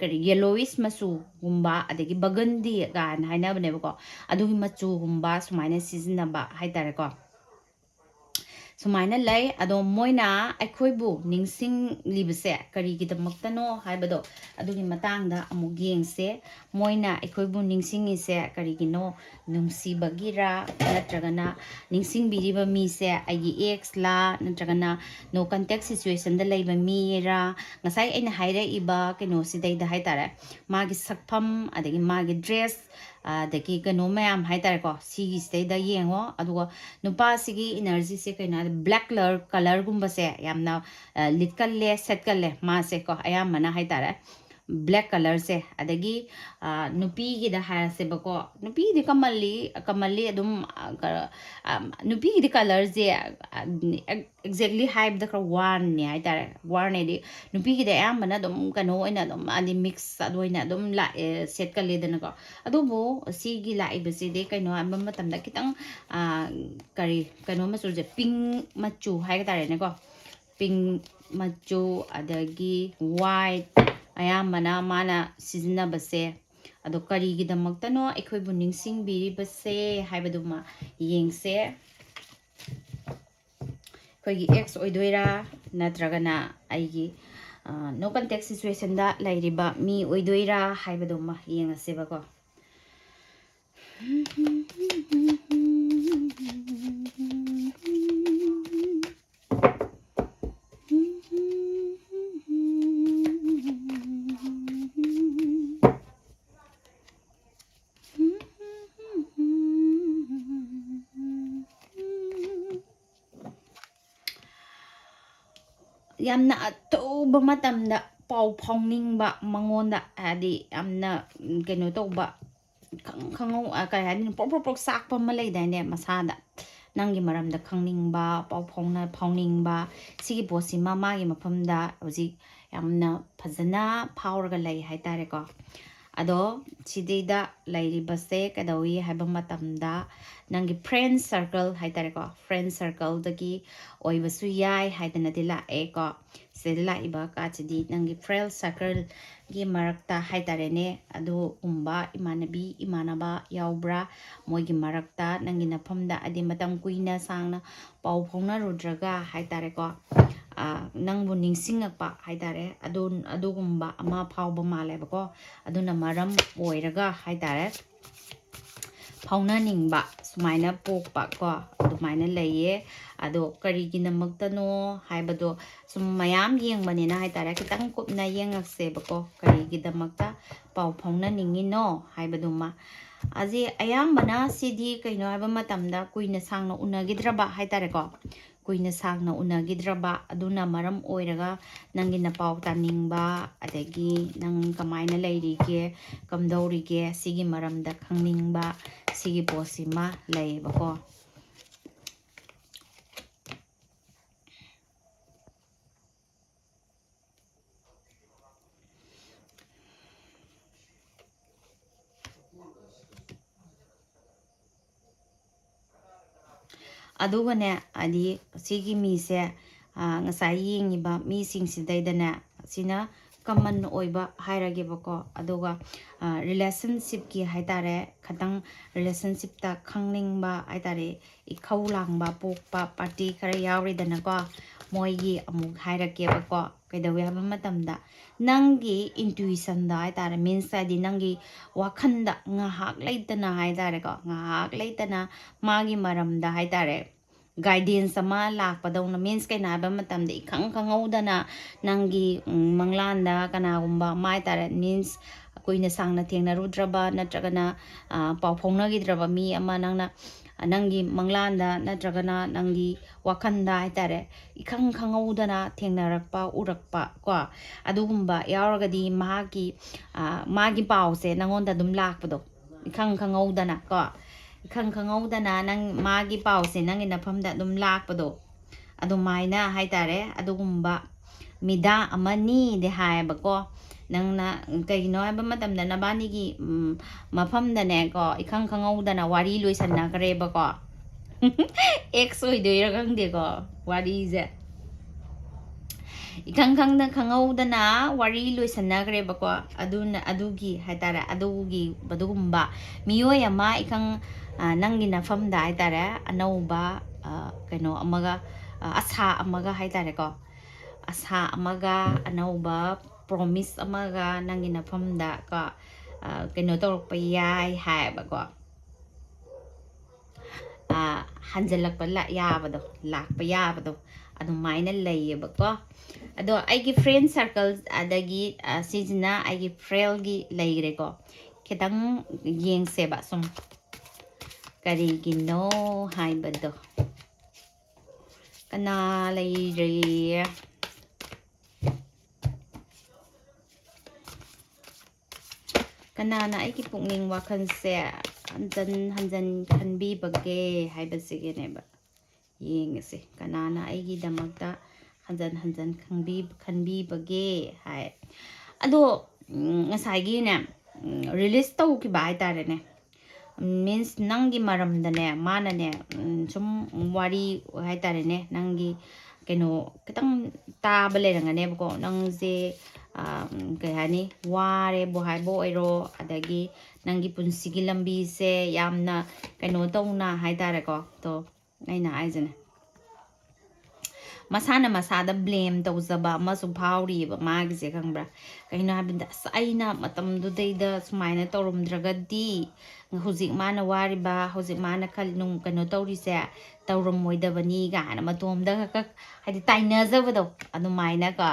ꯀꯔꯤ, ꯌꯦꯂꯣꯋꯤꯁ ꯃꯆꯨꯒꯨꯝꯕ, ꯑꯗꯒꯤ ꯕꯒꯟꯗꯤ ꯀꯥꯏꯅ ꯍꯥꯏꯅꯕꯅꯦꯕꯀꯣ, ꯑꯗꯨꯒꯤ ꯃꯆꯨꯒꯨꯝꯕ ꯁꯨꯃꯥꯏꯅ ꯁꯤꯖꯤꯟꯅꯕ ꯍꯥꯏꯇꯥꯔꯦꯀꯣ꯫ ꯁꯨꯃꯥꯏꯅ ꯂꯩ꯫ ꯑꯗꯣ ꯃꯣꯏꯅ ꯑꯩꯈꯣꯏꯕꯨ ꯅꯤꯡꯁꯤꯡꯂꯤꯕꯁꯦ ꯀꯔꯤꯒꯤꯗꯃꯛꯇꯅꯣ ꯍꯥꯏꯕꯗꯣ, ꯑꯗꯨꯒꯤ ꯃꯇꯥꯡꯗ ꯑꯃꯨꯛ ꯌꯦꯡꯁꯦ꯫ ꯃꯣꯏꯅ ꯑꯩꯈꯣꯏꯕꯨ ꯅꯤꯡꯁꯤꯡꯉꯤꯁꯦ ꯀꯔꯤꯒꯤꯅꯣ? ꯅꯨꯡꯁꯤꯕꯒꯤꯔꯥ? ꯅꯠꯇ꯭ꯔꯒꯅ ꯅꯤꯡꯁꯤꯡꯕꯤꯔꯤꯕ ꯃꯤꯁꯦ ꯑꯩꯒꯤ ꯑꯦꯛꯁꯂꯥ? ꯅꯠꯇ꯭ꯔꯒꯅ no contact situationꯗ ꯂꯩꯕ ꯃꯤꯔꯥ? ꯉꯁꯥꯏ ꯑꯩꯅ ꯍꯥꯏꯔꯛꯏꯕ ꯀꯩꯅꯣꯁꯤꯗꯩꯗ ꯍꯥꯏꯇꯥꯔꯦ, ꯃꯥꯒꯤ ꯁꯛꯐꯝ, ꯑꯗꯒꯤ ꯃꯥꯒꯤ ꯗ꯭ꯔꯦꯁ, ꯑꯗꯒꯤ ꯀꯩꯅꯣ ꯃꯌꯥꯝ ꯍꯥꯏꯇꯥꯔꯦꯀꯣ, ꯁꯤꯒꯤꯁꯤꯗꯩꯗ ꯌꯦꯡꯉꯣ꯫ ꯑꯗꯨꯒ ꯅꯨꯄꯥꯁꯤꯒꯤ ꯏꯅꯔꯖꯤꯁꯦ ꯀꯩꯅꯣ ꯍꯥꯏꯗ, ꯕ꯭ꯂꯦꯛ ꯀꯂꯔ, ꯀꯂꯔꯒꯨꯝꯕꯁꯦ ꯌꯥꯝꯅ ꯂꯤꯠꯀꯜꯂꯦ, ꯁꯦꯠꯀꯜꯂꯦ ꯃꯥꯁꯦꯀꯣ, ꯑꯌꯥꯝꯕꯅ ꯍꯥꯏꯇꯥꯔꯦ꯫ ꯕ꯭ꯂꯦꯛ ꯀꯂꯔꯁꯦ꯫ ꯑꯗꯒꯤ ꯅꯨꯄꯤꯒꯤꯗ ꯍꯥꯏꯔꯁꯦꯕꯀꯣ, ꯅꯨꯄꯤꯒꯤꯗꯤ ꯀꯃꯜꯂꯤ, ꯀꯃꯜꯂꯤ ꯑꯗꯨꯝ, ꯅꯨꯄꯤꯒꯤꯗꯤ ꯀꯂꯔꯁꯦ ꯑꯦꯛꯖꯦꯛꯂꯤ ꯍꯥꯏꯕꯗ ꯈꯔ ꯋꯥꯔꯅꯤ ꯍꯥꯏꯇꯥꯔꯦ꯫ ꯋꯥꯔꯅꯦꯗꯤ ꯅꯨꯄꯤꯒꯤꯗꯤ ꯑꯌꯥꯝꯕꯅ ꯑꯗꯨꯝ ꯀꯩꯅꯣ ꯑꯣꯏꯅ ꯑꯗꯨꯝ, ꯍꯥꯏꯗꯤ ꯃꯤꯛꯁ ꯑꯗꯨ ꯑꯣꯏꯅ ꯑꯗꯨꯝ ꯂꯥꯛꯑꯦ, ꯁꯦꯠꯀꯜꯂꯦꯗꯅꯀꯣ꯫ ꯑꯗꯨꯕꯨ ꯁꯤꯒꯤ ꯂꯥꯛꯏꯕꯁꯤꯗꯤ ꯀꯩꯅꯣ ꯍꯥꯏꯕ ꯃꯇꯝꯗ ꯈꯤꯇꯪ, ꯀꯔꯤ, ꯀꯩꯅꯣ ꯃꯆꯨꯁꯦ, ꯄꯤꯡ ꯃꯆꯨ ꯍꯥꯏꯕ ꯇꯥꯔꯦꯅꯦꯀꯣ꯫ ꯄꯤꯡ ꯃꯆꯨ, ꯑꯗꯒꯤ ꯋꯥꯏꯠ, ꯑꯌꯥꯝꯕꯅ ꯃꯥꯅ ꯁꯤꯖꯤꯟꯅꯕꯁꯦ꯫ ꯑꯗꯣ ꯀꯔꯤꯒꯤꯗꯃꯛꯇꯅꯣ ꯑꯩꯈꯣꯏꯕꯨ ꯅꯤꯡꯁꯤꯡꯕꯤꯔꯤꯕꯁꯦ ꯍꯥꯏꯕꯗꯨꯃ ꯌꯦꯡꯁꯦ꯫ ꯑꯩꯈꯣꯏꯒꯤ ꯑꯦꯛꯁ ꯑꯣꯏꯗꯣꯏꯔꯥ, ꯅꯠꯇ꯭ꯔꯒꯅ ꯑꯩꯒꯤ no contact situationꯗ ꯂꯩꯔꯤꯕ ꯃꯤ ꯑꯣꯏꯗꯣꯏꯔꯥ ꯍꯥꯏꯕꯗꯨꯃ ꯌꯦꯡꯉꯁꯦꯕꯀꯣ꯫ ꯌꯥꯝꯅ ꯑꯊꯨꯕ ꯃꯇꯝꯗ ꯄꯥꯎ ꯐꯥꯎꯅꯤꯡꯕ, ꯃꯉꯣꯟꯗ ꯍꯥꯏꯗꯤ ꯌꯥꯝꯅ ꯀꯩꯅꯣ ꯇꯧꯕ, ꯈꯪꯍꯧ ꯀꯩ ꯍꯥꯏꯗꯣꯏꯅꯣ, ꯄ꯭ꯔꯣꯛ ꯄ꯭ꯔꯣꯛ ꯄ꯭ꯔꯣꯛ ꯆꯥꯛꯄ ꯑꯃ ꯂꯩꯗꯥꯏꯅꯦ ꯃꯁꯥꯗ, ꯅꯪꯒꯤ ꯃꯔꯝꯗ ꯈꯪꯅꯤꯡꯕ, ꯄꯥꯎ ꯐꯥꯎꯅ ꯐꯥꯎꯅꯤꯡꯕ, ꯁꯤꯒꯤ ꯄꯣꯠꯁꯤꯃ ꯃꯥꯒꯤ ꯃꯐꯝꯗ ꯍꯧꯖꯤꯛ ꯌꯥꯝꯅ ꯐꯖꯅ ꯐꯥꯎꯔꯒ ꯂꯩ ꯍꯥꯏꯇꯥꯔꯦꯀꯣ꯫ ꯑꯗꯣ ꯁꯤꯗꯩꯗ ꯂꯩꯔꯤꯕꯁꯦ ꯀꯩꯗꯧꯏ ꯍꯥꯏꯕ ꯃꯇꯝꯗ, ꯅꯪꯒꯤ friend circle ꯍꯥꯏꯇꯥꯔꯦꯀꯣ, friend circleꯗꯒꯤ ꯑꯣꯏꯕꯁꯨ ꯌꯥꯏ ꯍꯥꯏꯗꯅꯗꯤ ꯂꯥꯛꯑꯦꯀꯣ꯫ ꯁꯤꯗ ꯂꯥꯛꯏꯕ ꯀꯥꯔꯠꯁꯤꯗꯤ ꯅꯪꯒꯤ friend circleꯒꯤ ꯃꯔꯛꯇ ꯍꯥꯏꯇꯥꯔꯦꯅꯦ, ꯑꯗꯨꯒꯨꯝꯕ ꯏꯃꯥꯟꯅꯕꯤ ꯏꯃꯥꯟꯅꯕ ꯌꯥꯎꯕ꯭ꯔꯥ? ꯃꯣꯏꯒꯤ ꯃꯔꯛꯇ ꯅꯪꯒꯤ ꯅꯐꯝꯗ, ꯍꯥꯏꯗꯤ ꯃꯇꯝ ꯀꯨꯏꯅ ꯁꯥꯡꯅ ꯄꯥꯎ ꯐꯥꯎꯅꯔꯨꯗ꯭ꯔꯒ ꯍꯥꯏꯇꯥꯔꯦꯀꯣ, ꯅꯪꯕꯨ ꯅꯤꯡꯁꯤꯡꯉꯛꯄ ꯍꯥꯏꯇꯥꯔꯦ, ꯑꯗꯨ ꯑꯗꯨꯒꯨꯝꯕ ꯑꯃ ꯐꯥꯎꯕ ꯃꯥꯜꯂꯦꯕꯀꯣ꯫ ꯑꯗꯨꯅ ꯃꯔꯝ ꯑꯣꯏꯔꯒ ꯍꯥꯏꯇꯥꯔꯦ, ꯐꯥꯎꯅꯅꯤꯡꯕ ꯁꯨꯃꯥꯏꯅ ꯄꯣꯛꯄ ꯀꯣ, ꯑꯗꯨꯃꯥꯏꯅ ꯂꯩꯌꯦ꯫ ꯑꯗꯣ ꯀꯔꯤꯒꯤꯗꯃꯛꯇꯅꯣ ꯍꯥꯏꯕꯗꯣ ꯁꯨꯝ ꯃꯌꯥꯝ ꯌꯦꯡꯕꯅꯤꯅ ꯍꯥꯏꯇꯥꯔꯦ, ꯈꯤꯇꯪ ꯀꯨꯞꯅ ꯌꯦꯡꯉꯛꯁꯦꯕꯀꯣ, ꯀꯔꯤꯒꯤꯗꯃꯛꯇ ꯄꯥꯎ ꯐꯥꯎꯅꯅꯤꯡꯉꯤꯅꯣ ꯍꯥꯏꯕꯗꯨꯃ꯫ ꯑꯁꯤ ꯑꯌꯥꯝꯕꯅ ꯁꯤꯗꯤ ꯀꯩꯅꯣ ꯍꯥꯏꯕ ꯃꯇꯝꯗ, ꯀꯨꯏꯅ ꯁꯥꯡꯅ ꯎꯅꯈꯤꯗ꯭ꯔꯕ ꯍꯥꯏꯇꯥꯔꯦꯀꯣ, ꯀꯨꯏꯅ ꯁꯥꯡꯅ ꯎꯅꯈꯤꯗ꯭ꯔꯕ, ꯑꯗꯨꯅ ꯃꯔꯝ ꯑꯣꯏꯔꯒ ꯅꯪꯒꯤ ꯅꯄꯥꯎ ꯇꯥꯅꯤꯡꯕ, ꯑꯗꯒꯤ ꯅꯪ ꯀꯃꯥꯏꯅ ꯂꯩꯔꯤꯒꯦ, ꯀꯝꯗꯧꯔꯤꯒꯦ, ꯁꯤꯒꯤ ꯃꯔꯝꯗ ꯈꯪꯅꯤꯡꯕ, ꯁꯤꯒꯤ ꯄꯣꯠꯁꯤꯃ ꯂꯩꯌꯦꯕꯀꯣ꯫ ꯑꯗꯨꯒꯅꯦ, ꯍꯥꯏꯗꯤ ꯁꯤꯒꯤ ꯃꯤꯁꯦ, ꯉꯁꯥꯏ ꯌꯦꯡꯉꯤꯕ ꯃꯤꯁꯤꯡꯁꯤꯗꯩꯗꯅꯦ, ꯁꯤꯅ common ꯑꯣꯏꯕ ꯍꯥꯏꯔꯒꯦꯕꯀꯣ꯫ ꯑꯗꯨꯒ relationshipꯀꯤ ꯍꯥꯏꯇꯥꯔꯦ, ꯈꯇꯪ relationshipꯇ ꯈꯪꯅꯤꯡꯕ ꯍꯥꯏꯇꯥꯔꯦ, ꯏꯈꯧ ꯂꯥꯡꯕ ꯄꯣꯛꯄ party ꯈꯔ ꯌꯥꯎꯔꯤꯗꯅꯀꯣ, ꯃꯣꯏꯒꯤ ꯑꯃꯨꯛ ꯍꯥꯏꯔꯛꯀꯦꯕꯀꯣ꯫ ꯀꯩꯗꯧꯋꯦ ꯍꯥꯏꯕ ꯃꯇꯝꯗ, ꯅꯪꯒꯤ intuitionꯗ ꯍꯥꯏꯇꯥꯔꯦ, means ꯍꯥꯏꯗꯤ ꯅꯪꯒꯤ ꯋꯥꯈꯜꯗ ꯉꯥꯏꯍꯥꯛ ꯂꯩꯇꯅ ꯍꯥꯏꯇꯥꯔꯦꯀꯣ, ꯉꯥꯏꯍꯥꯛ ꯂꯩꯇꯅ ꯃꯥꯒꯤ ꯃꯔꯝꯗ ꯍꯥꯏꯇꯥꯔꯦ, guidance ꯑꯃ ꯂꯥꯛꯄꯗꯧꯅ, means ꯀꯩꯅꯣ ꯍꯥꯏꯕ ꯃꯇꯝꯗ, ꯏꯈꯪ ꯈꯪꯍꯧꯗꯅ ꯅꯪꯒꯤ ꯃꯪꯂꯥꯟꯗ ꯀꯅꯥꯒꯨꯝꯕ ꯑꯃ ꯍꯥꯏꯇꯥꯔꯦ, means ꯀꯨꯏꯅ ꯁꯥꯡꯅ ꯊꯦꯡꯅꯔꯨꯗ꯭ꯔꯕ ꯅꯠꯇ꯭ꯔꯒꯅ ꯄꯥꯎ ꯐꯥꯎꯅꯈꯤꯗ꯭ꯔꯕ ꯃꯤ ꯑꯃ ꯅꯪꯅ, ꯅꯪꯒꯤ ꯃꯪꯂꯥꯟꯗ ꯅꯠꯇ꯭ꯔꯒꯅ ꯅꯪꯒꯤ ꯋꯥꯈꯜꯗ ꯍꯥꯏꯇꯥꯔꯦ, ꯏꯈꯪ ꯈꯪꯍꯧꯗꯅ ꯊꯦꯡꯅꯔꯛꯄ, ꯎꯔꯛꯄ ꯀꯣ, ꯑꯗꯨꯒꯨꯝꯕ ꯌꯥꯎꯔꯒꯗꯤ ꯃꯍꯥꯛꯀꯤ, ꯃꯥꯒꯤ ꯄꯥꯎꯁꯦ ꯅꯪꯉꯣꯟꯗ ꯑꯗꯨꯝ ꯂꯥꯛꯄꯗꯣ, ꯏꯈꯪ ꯈꯪꯍꯧꯗꯅ ꯀꯣ, ꯏꯈꯪ ꯈꯪꯍꯧꯗꯅ ꯅꯪ, ꯃꯥꯒꯤ ꯄꯥꯎꯁꯦ ꯅꯪꯒꯤ ꯅꯐꯝꯗ ꯑꯗꯨꯝ ꯂꯥꯛꯄꯗꯣ, ꯑꯗꯨꯃꯥꯏꯅ ꯍꯥꯏꯇꯥꯔꯦ꯫ ꯑꯗꯨꯒꯨꯝꯕ ꯃꯤꯗꯥ ꯑꯃꯅꯤꯗꯤ ꯍꯥꯏꯌꯦꯕꯀꯣ꯫ ꯅꯪꯅ ꯀꯩꯒꯤꯅꯣ ꯍꯥꯏꯕ ꯃꯇꯝꯗ ꯅꯕꯥꯅꯤꯒꯤ ꯎꯝ, ꯃꯐꯝꯗꯅꯦꯀꯣ, ꯏꯈꯪ ꯈꯪꯍꯧꯗꯅ ꯋꯥꯔꯤ ꯂꯣꯏꯁꯟꯅꯈ꯭ꯔꯦꯕꯀꯣ꯫ ꯑꯦꯛꯁ ꯑꯣꯏꯗꯣꯏꯔꯥ ꯈꯪꯗꯦꯀꯣ, ꯋꯥꯔꯤꯁꯦ ꯏꯈꯪ ꯈꯪꯗ ꯈꯪꯍꯧꯗꯅ ꯋꯥꯔꯤ ꯂꯣꯏꯁꯟꯅꯈ꯭ꯔꯦꯕꯀꯣ꯫ ꯑꯗꯨꯅ ꯑꯗꯨꯒꯤ ꯍꯥꯏꯇꯥꯔꯦ, ꯑꯗꯨꯒꯤ ꯑꯗꯨꯒꯨꯝꯕ ꯃꯤꯑꯣꯏ ꯑꯃ ꯏꯈꯪ ꯅꯪꯒꯤ ꯅꯐꯝꯗ ꯍꯥꯏꯇꯥꯔꯦ, ꯑꯅꯧꯕ ꯀꯩꯅꯣ ꯑꯃꯒ, ꯑꯁꯥ ꯑꯃꯒ ꯍꯥꯏꯇꯥꯔꯦꯀꯣ, ꯑꯁꯥ ꯑꯃꯒ, ꯑꯅꯧꯕ ꯄ꯭ꯔꯣꯃꯤꯁ ꯑꯃꯒ ꯅꯪꯒꯤ ꯅꯐꯝꯗ ꯀꯣ, ꯀꯩꯅꯣ ꯇꯧꯔꯛꯄ ꯌꯥꯏ ꯍꯥꯏꯌꯦꯕꯀꯣ꯫ ꯍꯟꯖꯜꯂꯛꯄ ꯌꯥꯕꯗꯣ, ꯂꯥꯛꯄ ꯌꯥꯕꯗꯣ, ꯑꯗꯨꯃꯥꯏꯅ ꯂꯩꯌꯦꯕꯀꯣ꯫ ꯑꯗꯣ ꯑꯩꯒꯤ ꯐ꯭ꯔꯦꯟ ꯁꯥꯔꯀꯜ, ꯑꯗꯒꯤ ꯁꯤꯁꯤꯅ ꯑꯩꯒꯤ ꯐ꯭ꯔꯦꯟꯒꯤ ꯂꯩꯈ꯭ꯔꯦꯀꯣ꯫ ꯈꯤꯇꯪ ꯌꯦꯡꯁꯦꯕ ꯁꯨꯝ ꯀꯔꯤꯒꯤꯅꯣ ꯍꯥꯏꯕꯗꯣ꯫ ꯀꯅꯥ ꯂꯩꯔꯦ? ꯀꯅꯥꯅ ꯑꯩꯒꯤ ꯄꯨꯛꯅꯤꯡ ꯋꯥꯈꯜꯁꯦ ꯍꯟꯖꯟ ꯍꯟꯖꯟ ꯈꯟꯕꯤꯕꯒꯦ ꯍꯥꯏꯕꯁꯤꯒꯤꯅꯦꯕ꯫ ꯌꯦꯡꯉꯁꯦ, ꯀꯅꯥꯅ ꯑꯩꯒꯤꯗꯃꯛꯇ ꯍꯟꯖꯟ ꯍꯟꯖꯟ ꯈꯟꯕꯤꯕꯒꯦ ꯍꯥꯏ꯫ ꯑꯗꯣ ꯉꯁꯥꯏꯒꯤꯅꯦ, ꯔꯤꯂꯤꯁ ꯇꯧꯈꯤꯕ ꯍꯥꯏꯇꯥꯔꯦꯅꯦ, ꯃꯤꯟꯁ ꯅꯪꯒꯤ ꯃꯔꯝꯗꯅꯦ, ꯃꯥꯅꯅꯦ, ꯁꯨꯝ ꯋꯥꯔꯤ ꯍꯥꯏꯇꯥꯔꯦꯅꯦ, ꯅꯪꯒꯤ ꯀꯩꯅꯣ ꯈꯤꯇꯪ ꯇꯥꯕ ꯂꯩꯔꯝꯒꯅꯦꯕꯀꯣ꯫ ꯅꯪꯁꯦ ꯀꯩ ꯍꯥꯏꯅꯤ, ꯋꯥꯔꯦꯕꯨ ꯍꯥꯏꯕ ꯑꯣꯏꯔꯣ, ꯑꯗꯒꯤ ꯅꯪꯒꯤ ꯄꯨꯟꯁꯤꯒꯤ ꯂꯝꯕꯤꯁꯦ ꯌꯥꯝꯅ ꯀꯩꯅꯣ ꯇꯧꯅ ꯍꯥꯏꯇꯥꯔꯦꯀꯣ꯫ ꯇꯣ ꯑꯩꯅ ꯍꯥꯏꯁꯤꯅꯦ, ꯃꯁꯥꯅ ꯃꯁꯥꯗ ꯕ꯭ꯂꯦꯝ ꯇꯧꯖꯕ ꯑꯃꯁꯨ ꯐꯥꯎꯔꯤꯑꯕ ꯃꯥꯒꯤꯁꯦ, ꯈꯪꯕ꯭ꯔꯥ? ꯀꯩꯅꯣ ꯍꯥꯏꯕꯗ, "ꯑꯁ, ꯑꯩꯅ ꯃꯇꯝꯗꯨꯗꯩꯗ ꯁꯨꯃꯥꯏꯅ ꯇꯧꯔꯝꯗ꯭ꯔꯒꯗꯤ ꯍꯧꯖꯤꯛ ꯃꯥꯅ ꯋꯥꯔꯤꯕ, ꯍꯧꯖꯤꯛ ꯃꯥꯅ ꯈꯜ-, ꯅꯨꯡ-, ꯀꯩꯅꯣ ꯇꯧꯔꯤꯁꯦ ꯇꯧꯔꯝꯃꯣꯏꯗꯕꯅꯤ" ꯀꯥꯏꯅ ꯃꯇꯣꯝꯗ ꯈꯛ ꯈꯛ, ꯍꯥꯏꯗꯤ, ꯇꯥꯏꯅꯖꯕꯗꯣ ꯑꯗꯨꯃꯥꯏꯅꯀꯣ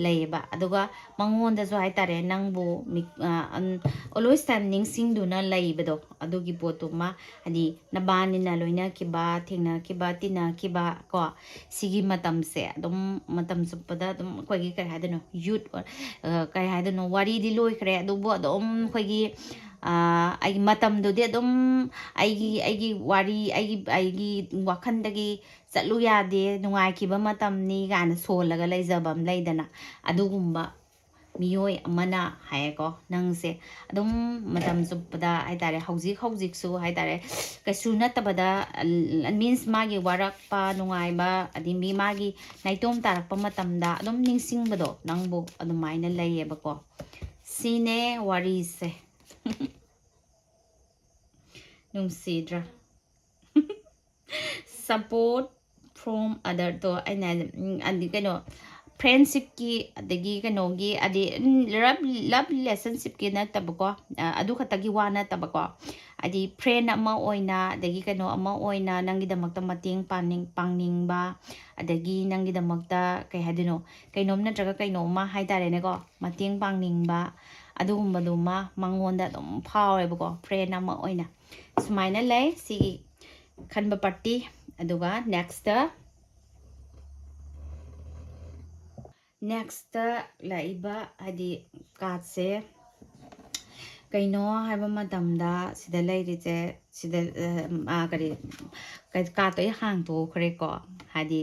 ꯂꯩꯌꯦꯕ꯫ ꯑꯗꯨꯒ ꯃꯉꯣꯟꯗꯁꯨ ꯍꯥꯏꯇꯥꯔꯦ, ꯅꯪꯕꯨ ꯃꯤ-, ꯑ, ꯑꯟ-, always time ꯅꯤꯡꯁꯤꯡꯗꯨꯅ ꯂꯩꯕꯗꯣ, ꯑꯗꯨꯒꯤ ꯄꯣꯠꯇꯨꯃ, ꯍꯥꯏꯗꯤ, ꯅꯕꯥꯅꯤꯅ ꯂꯣꯏꯅꯈꯤꯕ, ꯊꯦꯡꯅꯈꯤꯕ, ꯇꯤꯟꯅꯈꯤꯕ ꯀꯣ, ꯁꯤꯒꯤ ꯃꯇꯝꯁꯦ ꯑꯗꯨꯝ, ꯃꯇꯝ ꯆꯨꯞꯄꯗ ꯑꯗꯨꯝ ꯑꯩꯈꯣꯏꯒꯤ, ꯀꯔꯤ ꯍꯥꯏꯗꯣꯏꯅꯣ, ꯌꯨꯠ, ꯑ, ꯀꯔꯤ ꯍꯥꯏꯗꯣꯏꯅꯣ, ꯋꯥꯔꯤꯗꯤ ꯂꯣꯏꯈ꯭ꯔꯦ, ꯑꯗꯨꯕꯨ ꯑꯗꯨꯝ ꯑꯩꯈꯣꯏꯒꯤ, ꯑ, ꯑꯩꯒꯤ ꯃꯇꯝꯗꯨꯗꯤ ꯑꯗꯨꯝ ꯑꯩꯒꯤ, ꯑꯩꯒꯤ ꯋꯥꯔꯤ, ꯑꯩꯒꯤ, ꯑꯩꯒꯤ ꯋꯥꯈꯜꯗꯒꯤ ꯆꯠꯂꯨ ꯌꯥꯗꯦ, ꯅꯨꯡꯉꯥꯏꯈꯤꯕ ꯃꯇꯝꯅꯤ ꯀꯥꯏꯅ ꯁꯣꯜꯂꯒ ꯂꯩꯖꯕ ꯑꯃ ꯂꯩꯗꯅ, ꯑꯗꯨꯒꯨꯝꯕ ꯃꯤꯑꯣꯏ ꯑꯃꯅ ꯍꯥꯏꯌꯦꯀꯣ, ꯅꯪꯁꯦ ꯑꯗꯨꯝ ꯃꯇꯝ ꯆꯨꯞꯄꯗ ꯍꯥꯏ ꯇꯥꯔꯦ, ꯍꯧꯖꯤꯛ ꯍꯧꯖꯤꯛꯁꯨ ꯍꯥꯏ ꯇꯥꯔꯦ, ꯀꯩꯁꯨ ꯅꯠꯇꯕꯗ, means ꯃꯥꯒꯤ ꯋꯥꯔꯛꯄ, ꯅꯨꯡꯉꯥꯏꯕ, ꯑꯗꯩ ꯃꯤ ꯃꯥꯒꯤ ꯅꯥꯏꯇꯣꯝ ꯇꯥꯔꯛꯄ ꯃꯇꯝꯗ ꯑꯗꯨꯝ ꯅꯤꯡꯁꯤꯡꯕꯗꯣ ꯅꯪꯕꯨ ꯑꯗꯨꯃꯥꯏꯅ ꯂꯩꯌꯦꯕꯀꯣ꯫ ꯁꯤꯅꯦ ꯋꯥꯔꯤꯁꯦ꯫ ꯅꯨꯡꯁꯤꯗ꯭ꯔꯥ? Support from other ꯗꯣ ꯑꯩꯅ, ꯎꯝ, ꯑꯗꯤ ꯀꯩꯅꯣ, friendship ꯀꯤ, ꯑꯗꯒꯤ ꯀꯩꯅꯣꯒꯤ, ꯑꯗꯤ, ꯎꯝ, love, love relationship ꯀꯤ ꯅꯠꯇꯕꯀꯣ, ꯑ, ꯑꯗꯨ ꯈꯛꯇꯒꯤ ꯋꯥ ꯅꯠꯇꯕꯀꯣ, ꯍꯥꯏꯗꯤ friend ꯑꯃ ꯑꯣꯏꯅ, ꯑꯗꯒꯤ ꯀꯩꯅꯣ ꯑꯃ ꯑꯣꯏꯅ ꯅꯪꯒꯤꯗꯃꯛꯇ ꯃꯇꯦꯡ ꯄꯥꯡꯅꯤꯡ-, ꯄꯥꯡꯅꯤꯡꯕ, ꯑꯗꯒꯤ ꯅꯪꯒꯤꯗꯃꯛꯇ ꯀꯩ ꯍꯥꯏꯗꯣꯏꯅꯣ, ꯀꯩꯅꯣꯝ ꯅꯠꯇ꯭ꯔꯒ ꯀꯩꯅꯣꯝꯃ ꯍꯥꯏ ꯇꯥꯔꯦꯅꯦꯀꯣ, ꯃꯇꯦꯡ ꯄꯥꯡꯅꯤꯡꯕ, ꯑꯗꯨꯒꯨꯝꯕꯗꯨꯃ ꯃꯉꯣꯟꯗ ꯑꯗꯨꯝ ꯐꯥꯎꯋꯦꯕꯀꯣ, friend ꯑꯃ ꯑꯣꯏꯅ꯫ ꯁꯨꯃꯥꯏꯅ ꯂꯩ ꯁꯤꯒꯤ ꯈꯟꯕ party꯫ ꯑꯗꯨꯒ next, next ꯂꯥꯛꯏꯕ ꯍꯥꯏꯗꯤ card ꯁꯦ ꯀꯩꯅꯣ ꯍꯥꯏꯕ ꯃꯇꯝꯗ ꯁꯤꯗ ꯂꯩꯔꯤꯁꯦ, ꯁꯤꯗ, ꯑ, ꯀꯔꯤ, card ꯇꯣ ꯑꯩ ꯍꯥꯡꯗꯣꯛꯈ꯭ꯔꯦꯀꯣ꯫ ꯍꯥꯏꯗꯤ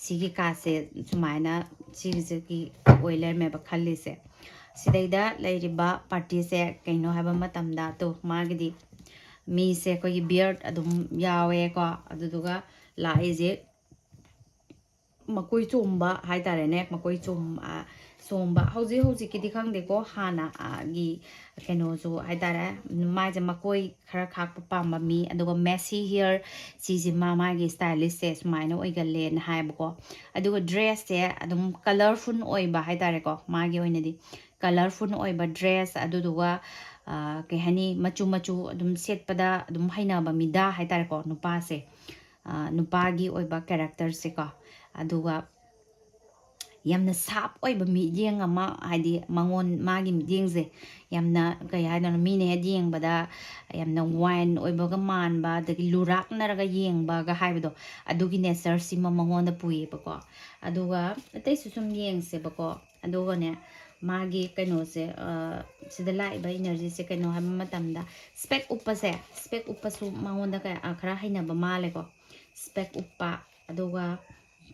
ꯁꯤꯒꯤ card ꯁꯦ ꯁꯨꯃꯥꯏꯅ ꯁꯤꯒꯤ ꯑꯣꯏ ꯂꯩꯔꯝꯃꯦꯕ ꯈꯜꯂꯤꯁꯦ꯫ ꯁꯤꯗꯩꯗ ꯂꯩꯔꯤꯕ party ꯁꯦ ꯀꯩꯅꯣ ꯍꯥꯏꯕ ꯃꯇꯝꯗ, ꯇꯣ, ꯃꯥꯒꯤꯗꯤ ꯃꯤꯁꯦ ꯑꯩꯈꯣꯏꯒꯤ beard ꯑꯗꯨꯝ ꯌꯥꯎꯋꯦꯀꯣ꯫ ꯑꯗꯨꯗꯨꯒ ꯂꯥꯛꯏꯁꯦ ꯃꯀꯣꯏ ꯆꯣꯝꯕ ꯍꯥꯏ ꯇꯥꯔꯦꯅꯦ, ꯃꯀꯣꯏ ꯆꯣꯝ-, ꯑ, ꯆꯣꯝꯕ꯫ ꯍꯧꯖꯤꯛ ꯍꯧꯖꯤꯛꯀꯤꯗꯤ ꯈꯪꯗꯦꯀꯣ, ꯍꯥꯟꯅ, ꯑ, ꯒꯤ ꯀꯩꯅꯣꯁꯨ ꯍꯥꯏ ꯇꯥꯔꯦ, ꯃꯥꯏꯁꯦ ꯃꯀꯣꯏ ꯈꯔ ꯈꯥꯛꯄ ꯄꯥꯝꯕ ꯃꯤ, ꯑꯗꯨꯒ messy hair ꯁꯤꯁꯦ ꯃꯥ ꯃꯥꯒꯤ stylist ꯁꯦ ꯁꯨꯃꯥꯏꯅ ꯑꯣꯏꯒꯜꯂꯦꯅ ꯍꯥꯏꯌꯦꯕꯀꯣ꯫ ꯑꯗꯨꯒ dress ꯁꯦ ꯑꯗꯨꯝ colourful ꯑꯣꯏꯕ ꯍꯥꯏ ꯇꯥꯔꯦꯀꯣ, ꯃꯥꯒꯤ ꯑꯣꯏꯅꯗꯤ colourful ꯑꯣꯏꯕ dress, ꯑꯗꯨꯗꯨꯒ, ꯑ, ꯀꯩ ꯍꯥꯏꯅꯤ, ꯃꯆꯨ ꯃꯆꯨ ꯑꯗꯨꯝ ꯁꯦꯠꯄꯗ ꯑꯗꯨꯝ ꯍꯩꯅꯕ ꯃꯤꯗꯥ ꯍꯥꯏ ꯇꯥꯔꯦꯀꯣ, ꯅꯨꯄꯥꯁꯦ꯫ ꯑ, ꯅꯨꯄꯥꯒꯤ ꯑꯣꯏꯕ character ꯁꯦꯀꯣ꯫ ꯑꯗꯨꯒ ꯌꯥꯝꯅ sharp ꯑꯣꯏꯕ ꯃꯤꯠꯌꯦꯡ ꯑꯃ, ꯍꯥꯏꯗꯤ ꯃꯉꯣꯟ-, ꯃꯥꯒꯤ ꯃꯤꯠꯌꯦꯡꯁꯦ ꯌꯥꯝꯅ, ꯀꯩ ꯍꯥꯏꯗꯣꯏꯅꯣ, ꯃꯤꯅ ꯍꯦꯛ ꯌꯦꯡꯕꯗ ꯌꯥꯝꯅ wine ꯑꯣꯏꯕꯒ ꯃꯥꯟꯕ, ꯑꯗꯒꯤ ꯂꯨꯔꯥꯛꯅꯔꯒ ꯌꯦꯡꯕꯒ ꯍꯥꯏꯕꯗꯣ, ꯑꯗꯨꯒꯤ nature ꯁꯤꯃ ꯃꯉꯣꯟꯗ ꯄꯨꯏꯌꯦꯕꯀꯣ꯫ ꯑꯗꯨꯒ ꯑꯇꯩꯁꯨ ꯁꯨꯝ ꯌꯦꯡꯁꯦꯕꯀꯣ꯫ ꯑꯗꯨꯒꯅꯦ, ꯃꯥꯒꯤ ꯀꯩꯅꯣꯁꯦ, ꯑ, ꯁꯤꯗ ꯂꯥꯛꯏꯕ energy ꯁꯦ ꯀꯩꯅꯣ ꯍꯥꯏꯕ ꯃꯇꯝꯗ, spec ꯎꯞꯄꯁꯦ, spec ꯎꯞꯄꯁꯨ ꯃꯉꯣꯟꯗ ꯀꯌꯥ, ꯑ, ꯈꯔ ꯍꯩꯅꯕ ꯃꯥꯜꯂꯦꯀꯣ꯫ Spec ꯎꯞꯄ, ꯑꯗꯨꯒ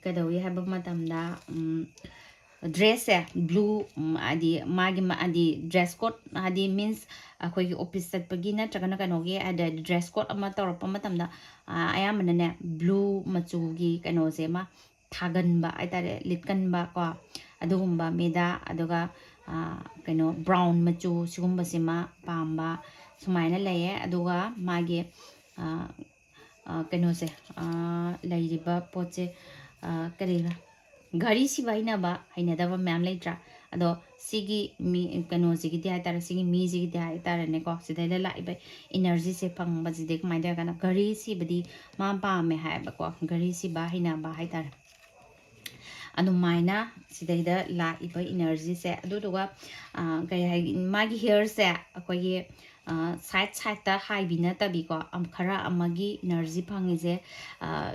ꯀꯩꯗꯧꯏ ꯍꯥꯏꯕ ꯃꯇꯝꯗ, ꯎꯝ, ꯗ꯭ꯔꯦꯁꯁꯦ ꯕ꯭ꯂꯨ, ꯍꯥꯏꯗꯤ ꯃꯥꯒꯤ ꯃ- ꯍꯥꯏꯗꯤ ꯗ꯭ꯔꯦꯁ ꯀꯣꯠ, ꯍꯥꯏꯗꯤ ꯃꯤꯟꯁ ꯑꯩꯈꯣꯏꯒꯤ ꯑꯣꯐꯤꯁ ꯆꯠꯄꯒꯤ ꯅꯠꯇ꯭ꯔꯒꯅ ꯀꯩꯅꯣꯒꯤ, ꯍꯥꯏꯗꯤ ꯗ꯭ꯔꯦꯁ ꯀꯣꯠ ꯑꯃ ꯇꯧꯔꯛꯄ ꯃꯇꯝꯗ, ꯑ, ꯑꯌꯥꯝꯕꯅꯅꯦ ꯕ꯭ꯂꯨ ꯃꯆꯨꯒꯤ ꯀꯩꯅꯣꯁꯦ ꯑꯃ ꯊꯥꯒꯟꯕ ꯍꯥꯏꯇꯥꯔꯦ, ꯂꯤꯠꯀꯟꯕ ꯀꯣ, ꯑꯗꯨꯒꯨꯝꯕ ꯃꯤꯗ, ꯑꯗꯨꯒ, ꯑ, ꯀꯩꯅꯣ ꯕ꯭ꯔꯥꯎꯟ ꯃꯆꯨ ꯁꯤꯒꯨꯝꯕꯁꯤꯃ ꯄꯥꯝꯕ ꯁꯨꯃꯥꯏꯅ ꯂꯩꯌꯦ꯫ ꯑꯗꯨꯒ ꯃꯥꯒꯤ, ꯑ, ꯑ, ꯀꯩꯅꯣꯁꯦ, ꯑ, ꯂꯩꯔꯤꯕ ꯄꯣꯠꯁꯦ, ꯑ, ꯀꯔꯤꯕ, ꯘꯔꯤ ꯁꯤꯕ ꯍꯩꯅꯕ ꯍꯩꯅꯗꯕ ꯃꯌꯥꯝ ꯂꯩꯇ꯭ꯔꯥ? ꯑꯗꯣ ꯁꯤꯒꯤ ꯃꯤ ꯀꯩꯅꯣꯁꯤꯒꯤꯗꯤ ꯍꯥꯏꯇꯥꯔꯦ, ꯁꯤꯒꯤ ꯃꯤꯁꯤꯒꯤꯗꯤ ꯍꯥꯏꯇꯥꯔꯦꯅꯦꯀꯣ, ꯁꯤꯗꯩꯗ ꯂꯥꯛꯏꯕ ꯏꯅꯔꯖꯤꯁꯦ ꯐꯪꯕꯁꯤꯗꯤ ꯀꯃꯥꯏꯅ ꯇꯧꯔꯀꯥꯟꯗ ꯘꯔꯤ ꯁꯤꯕꯗꯤ ꯃꯥ ꯄꯥꯝꯃꯦ ꯍꯥꯏꯌꯦꯕꯀꯣ, ꯘꯔꯤ ꯁꯤꯕ ꯍꯩꯅꯕ ꯍꯥꯏꯇꯥꯔꯦ꯫ ꯑꯗꯨꯃꯥꯏꯅ ꯁꯤꯗꯩꯗ ꯂꯥꯛꯏꯕ ꯏꯅꯔꯖꯤꯁꯦ꯫ ꯑꯗꯨꯗꯨꯒ, ꯑ, ꯀꯩ ꯍꯥꯏ, ꯃꯥꯒꯤ ꯍꯤꯌꯔꯁꯦ ꯑꯩꯈꯣꯏꯒꯤ, ꯑ, ꯁꯥꯏꯠ ꯁꯥꯏꯠꯇ ꯍꯥꯏꯕꯤ ꯅꯠꯇꯕꯤꯀꯣ, ꯑꯝ, ꯈꯔ ꯑꯃꯒꯤ ꯏꯅꯔꯖꯤ ꯐꯪꯉꯤꯁꯦ, ꯑ,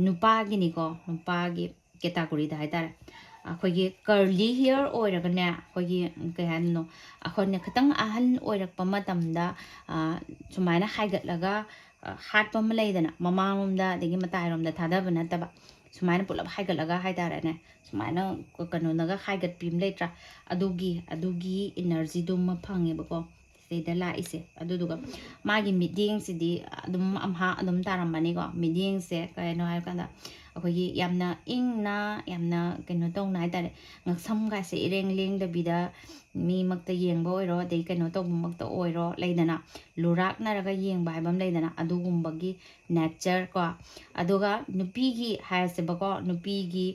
ꯅꯨꯄꯥꯒꯤꯅꯤꯀꯣ, ꯅꯨꯄꯥꯒꯤ ꯀꯦꯇꯥꯒꯣꯔꯤꯗ ꯍꯥꯏꯇꯥꯔꯦ꯫ ꯑꯩꯈꯣꯏꯒꯤ ꯀꯔꯂꯤ ꯍꯤꯌꯔ ꯑꯣꯏꯔꯒꯅꯦ, ꯑꯩꯈꯣꯏꯒꯤ, ꯎꯝ, ꯀꯩ ꯍꯥꯏꯗꯣꯏꯅꯣ, ꯑꯩꯈꯣꯏꯅ ꯈꯤꯇꯪ ꯑꯍꯟ ꯑꯣꯏꯔꯛꯄ ꯃꯇꯝꯗ, ꯑ, ꯁꯨꯃꯥꯏꯅ ꯍꯥꯏꯒꯠꯂꯒ, ꯑ, ꯍꯥꯠꯄ ꯑꯃ ꯂꯩꯗꯅ, ꯃꯃꯥꯡꯂꯣꯝꯗ ꯑꯗꯒꯤ ꯃꯇꯥꯏꯔꯣꯝꯗ ꯊꯥꯗꯕ ꯅꯠꯇꯕ, ꯁꯨꯃꯥꯏꯅ ꯄꯨꯂꯞ ꯍꯥꯏꯒꯠꯂꯒ ꯍꯥꯏꯇꯥꯔꯦꯅꯦ, ꯁꯨꯃꯥꯏꯅ ꯀ-, ꯀꯩꯅꯣꯅꯒ ꯍꯥꯏꯒꯠꯄꯤ ꯑꯃ ꯂꯩꯇ꯭ꯔꯥ? ꯑꯗꯨꯒꯤ, ꯑꯗꯨꯒꯤ ꯏꯅꯔꯖꯤꯗꯨꯃ ꯐꯪꯉꯦꯕꯀꯣ ꯁꯤꯗꯩꯗ ꯂꯥꯛꯏꯁꯦ꯫ ꯑꯗꯨꯗꯨꯒ ꯃꯥꯒꯤ ꯃꯤꯠꯌꯦꯡꯁꯤꯗꯤ ꯑꯗꯨꯝ ꯑꯝꯍꯥ ꯑꯗꯨꯝ ꯇꯥꯔꯝꯃꯅꯤꯀꯣ꯫ ꯃꯤꯠꯌꯦꯡꯁꯦ ꯀꯩꯅꯣ ꯍꯥꯏꯔꯀꯥꯟꯗ, ꯑꯩꯈꯣꯏꯒꯤ ꯌꯥꯝꯅ ꯏꯪꯅ, ꯌꯥꯝꯅ ꯀꯩꯅꯣ ꯇꯧꯅ ꯍꯥꯏꯇꯥꯔꯦ, ꯉꯛꯁꯝꯒꯥꯏꯁꯦ ꯏꯔꯦꯡ ꯂꯦꯡꯗꯕꯤꯗ ꯃꯤꯃꯛꯇ ꯌꯦꯡꯕ ꯑꯣꯏꯔꯣ, ꯑꯗꯩ ꯀꯩꯅꯣ ꯇꯧꯕꯃꯛꯇ ꯑꯣꯏꯔꯣ, ꯂꯩꯗꯅ, ꯂꯨꯔꯥꯛꯅꯔꯒ ꯌꯦꯡꯕ ꯍꯥꯏꯕ ꯑꯃ ꯂꯩꯗꯅ, ꯑꯗꯨꯒꯨꯝꯕꯒꯤ ꯅꯦꯆꯔ ꯀꯣ꯫ ꯑꯗꯨꯒ ꯅꯨꯄꯤꯒꯤ ꯍꯥꯏꯔꯁꯦꯕꯀꯣ, ꯅꯨꯄꯤꯒꯤ,